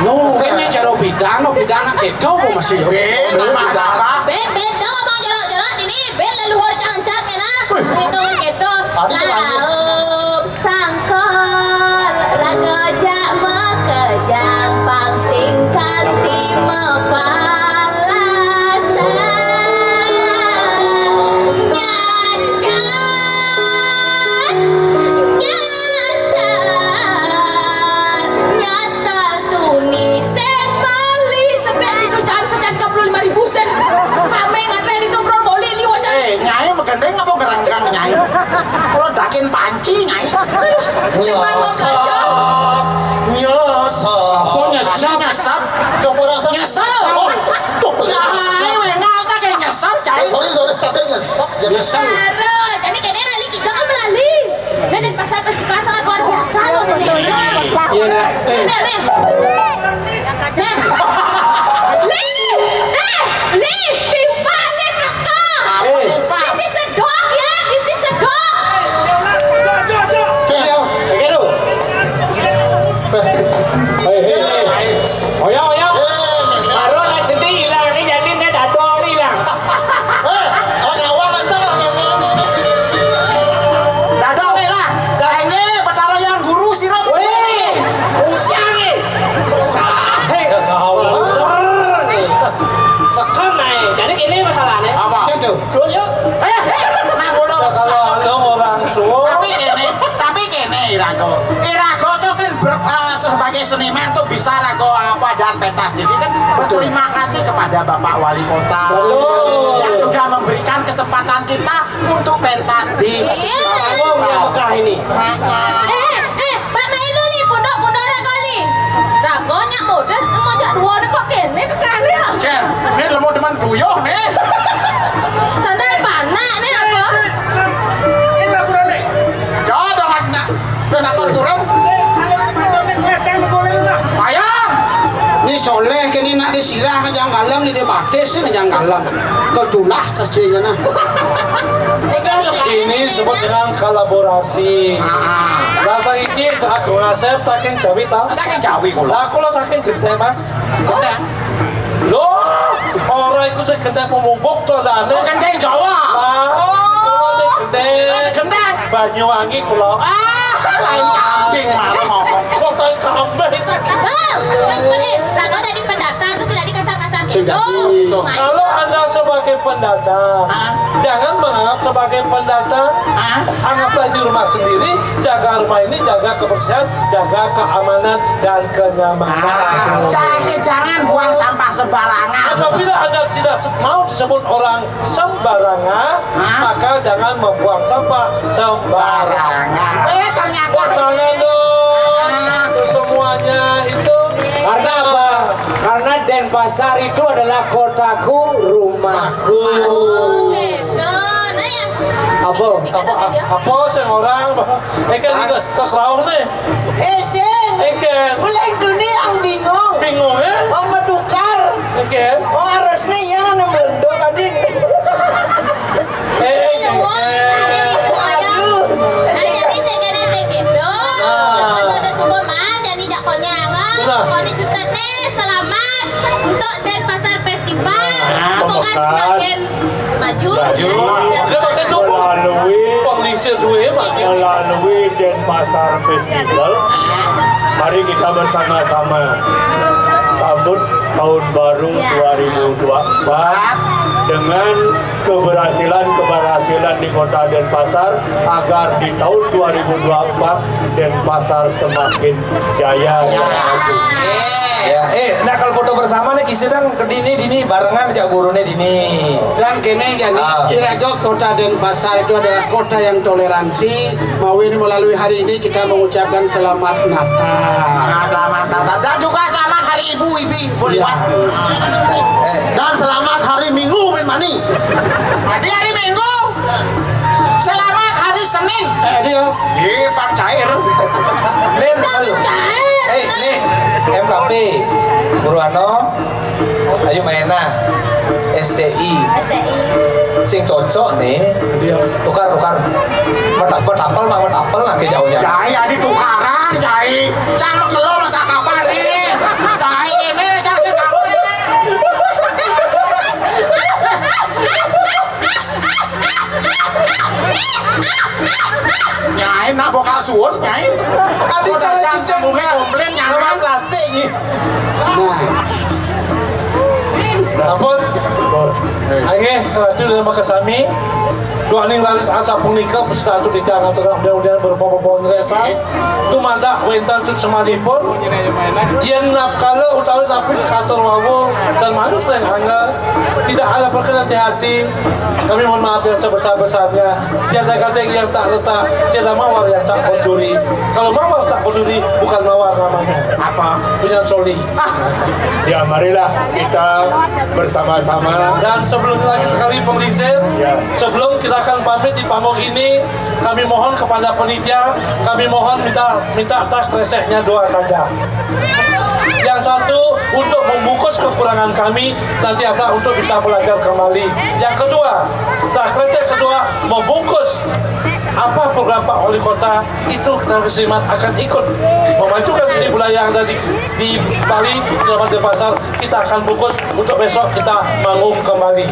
No, kayaknya cara bidang, no bidang nak keto apa masih? Eh, nama, nama. Ben, ben, dong ngomong jorok-jorok ini, ben leluhur cang-cang ya, nah. Wih. Gitu, gitu. Tadi tuh lanjut. Saup sangkol, raga jak makejang, pang sing kanti mapalasan. Nyasar, nyasar, nyasar tuni sing mali. Sebab itu cang Sorry, sorry, tapi nyesek jadi. Nyesek. Aduh, jadi kene lali kita kan melali. Nah, Denpasar Festival sangat luar biasa loh nih. Iya, Nak. Eh. Nah, nih. Nah. Li, eh, Li, timpal Li teko. Eh. This is a dog ya, this is a dog. Iya. Begitu. Hei, hei, hei. Oya, oya. Baru nak sedih hilang ni, jadi ni dah dua hari hilang. Eh, orang awak macam mana? Dadok ni lah. Dah ini Betara Yang Guru siram. Weh, ujang ni. Sahih. Ya Allah. Sekan ni. Jadi ini masalahnya. Apa? Itu. Suruh yuk. Eh, nah, belum. Nah, kalau alung orang suruh. Tapi kene, tapi kene, Irago. Irago tuh kan ber- eh, sebagai seniman tuh bisa rago apa dan pentas. Jadi kan berterima kasih kepada Bapak Wali Kota. Betul. Yang sudah memberikan kesempatan kita untuk pentas di Iya. Panggung yang megah ini. Eh, eh, Pak Mainuli, punduk-punduk rago li. Rago nyak model, mau jak dua ni kok kene tuh kali ya. Jen, ni lemu demen duyuh ni. Sandal panak ni apa? Ini lagu rame. Jodoh anak. Penakan turun. Payah. Ni soleh kene nak disirah ngejang galam, ni dia batis sih ngejang galam. Kedulah kecilnya nah. Ini disebut dengan kolaborasi. Ah. Rasa iki aku ngasep saking Jawi tau. Saking Jawi kula. Lah kula saking Genteng, Mas. Genteng. Loh, ora iku sing Genteng Pemumbuk to, Ndane. Oh, Genteng Jawa. Lah, kula sing Genteng. Genteng. Banyuwangi kula. Ah, lain kambing malah ngomong. Kok lain kambing? Sakit. Tuh, yang penting, Ratu tadi pendatang, terus sudah dikasar-kasar Sudah. Gitu. Kalau Anda sebagai pendatang, Hah? jangan menganggap sebagai pendatang. Hah? Anggaplah ini rumah sendiri, jaga rumah ini, jaga kebersihan, jaga keamanan dan kenyamanan. Ah, jangan, jangan buang sampah sembarangan. Apabila Anda tidak se- mau disebut orang sembarangan, Hah? maka jangan membuang sampah sembarangan. Sembarangan. Eh, ternyata Pasangan dong. Ah. Untuk semuanya itu. Karena apa? Karena Denpasar itu adalah kotaku, rumahku. Oh, gitu. Nah, yang Apa? Apa, apa sing orang? Eh, kan ke, ke kerauh nih. Eh, sing. Eh, kan. Ulang dunia yang bingung. Bingung, ya? Mau ngetukar. Eh, kan. Oh, harusnya ya, nang Belanda tadi. Eh, eh, eh. Aduh. Nah, jadi saya kena saya gitu. Ah. Terus ada semua mah, jadi jak konyang, ah. Sudah. Pokoknya cutet nih, selamat untuk Denpasar Festival. Ah. Semoga Pamungkas. semakin maju. Maju. Dan Dia pakai dukung. Melalui Bang Lingsir dua ya, Pak. Melalui Denpasar Festival, mari kita bersama-sama sambut tahun baru Ya. dua ribu dua puluh empat dengan keberhasilan-keberhasilan di Kota Denpasar, agar di tahun dua ribu dua puluh empat Denpasar semakin jaya dan maju. Ya, eh, nah, kalau foto bersama nih, kisah dang ke dini, dini barengan jak gurune dini. Dan kene jadi Ah. Irago, Kota Denpasar itu adalah kota yang toleransi. Mau ini melalui hari ini kita mengucapkan selamat Natal. Nah, selamat Natal. Dan juga selamat Hari Ibu, Ibi, boleh Ya. Pak? Eh, Dan selamat Hari Minggu, Min Mani. Tadi hari Minggu. Selamat Hari Senin. Eh, dia. Ih, pang cair. Nin, Tapi halo. cair. Eh, nih, M K P, Purwano, ayo main nah. S T I. S T I. Sing cocok nih. Dia. Tukar, tukar. Metapel, tapel, mang metapel, nggak jauhnya. Jai, adi tukaran, jai. Cang mekelo masa kapan nih? Jai ini, cang sing kamu nih. Nyai nak bokal suun, nyai. Adi cara cicing mungkin komplain nyaman plastik nih. Nah. Ampun. Ayo, ratu dan makasami. Dua ning laris asa punika peserta titiang atur mudah-mudahan berupa pepon resta. Tumadak wénten suksemanipun. Yén napkala utawi napi sekatur wau dan manut ring angga. Tidak ada perkenan di hati. Kami mohon maaf yang sebesar-besarnya. Tiada gading yang tak retak, tiada mawar yang tak berduri. Kalau mawar tak berduri, bukan mawar namanya. Apa? Punya Soli. Ya, marilah kita bersama-sama. Dan sebelum lagi sekali, Penglisir, ya, sebelum kita akan pamit di panggung ini, kami mohon kepada penitia, kami mohon minta minta tas kreseknya dua saja. Yang satu untuk membungkus kekurangan kami, nanti asal untuk bisa belajar kembali. Yang kedua, tas kresek kedua membungkus apa program Pak Wali Kota itu, kita kesenian akan ikut memajukan seni budaya yang ada di, di Bali, terutama di pasar. Kita akan bungkus untuk besok kita manggung kembali.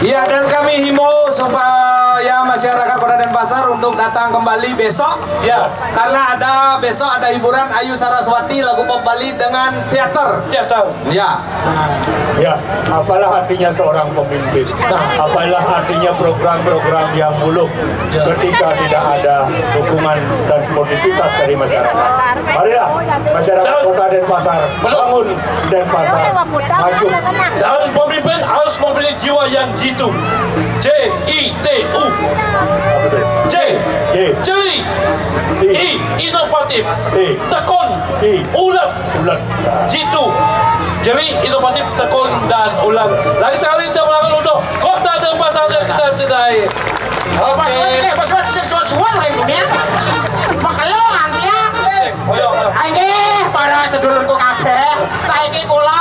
Iya, dan kami himbau supaya masyarakat Kota Denpasar untuk datang kembali besok. Ya. Karena ada besok ada hiburan Ayu Saraswati lagu pop Bali dengan teater. Teater. Ya. Ya, apalah artinya seorang pemimpin? Nah. Apalah artinya program-program yang muluk, ya, ketika tidak ada dukungan dan sportivitas dari masyarakat? Marilah masyarakat Kota Denpasar, bangun Denpasar maju. Dan pemimpin harus mempunyai jiwa yang jitu. J I T U. J. J. Jeli. I. I. Inovatif. I. Tekun. I. Ulet. Ulet. Jitu. Jeli, inovatif, tekun, dan ulet. Lagi sekali, tepuk tangan untuk Kota Denpasar yang kita cintai. Oke. Pas banget, pas banget, sing suat-suat udah ini. Makelong, ya. Ayo. Inggih, para sedulurku kabeh, saiki kula,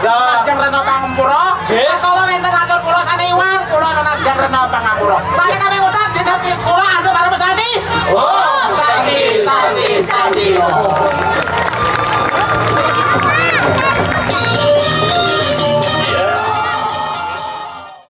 ya, Mas Geng Reno Pangempura. Nggih. Kalau enten atur kula sane iwang, kula nunas Geng Reno Pangempura. Sane kami utat, sinep kula anduk karo Sandi. Oh, Sandi, Sandi, Sandi. Oh.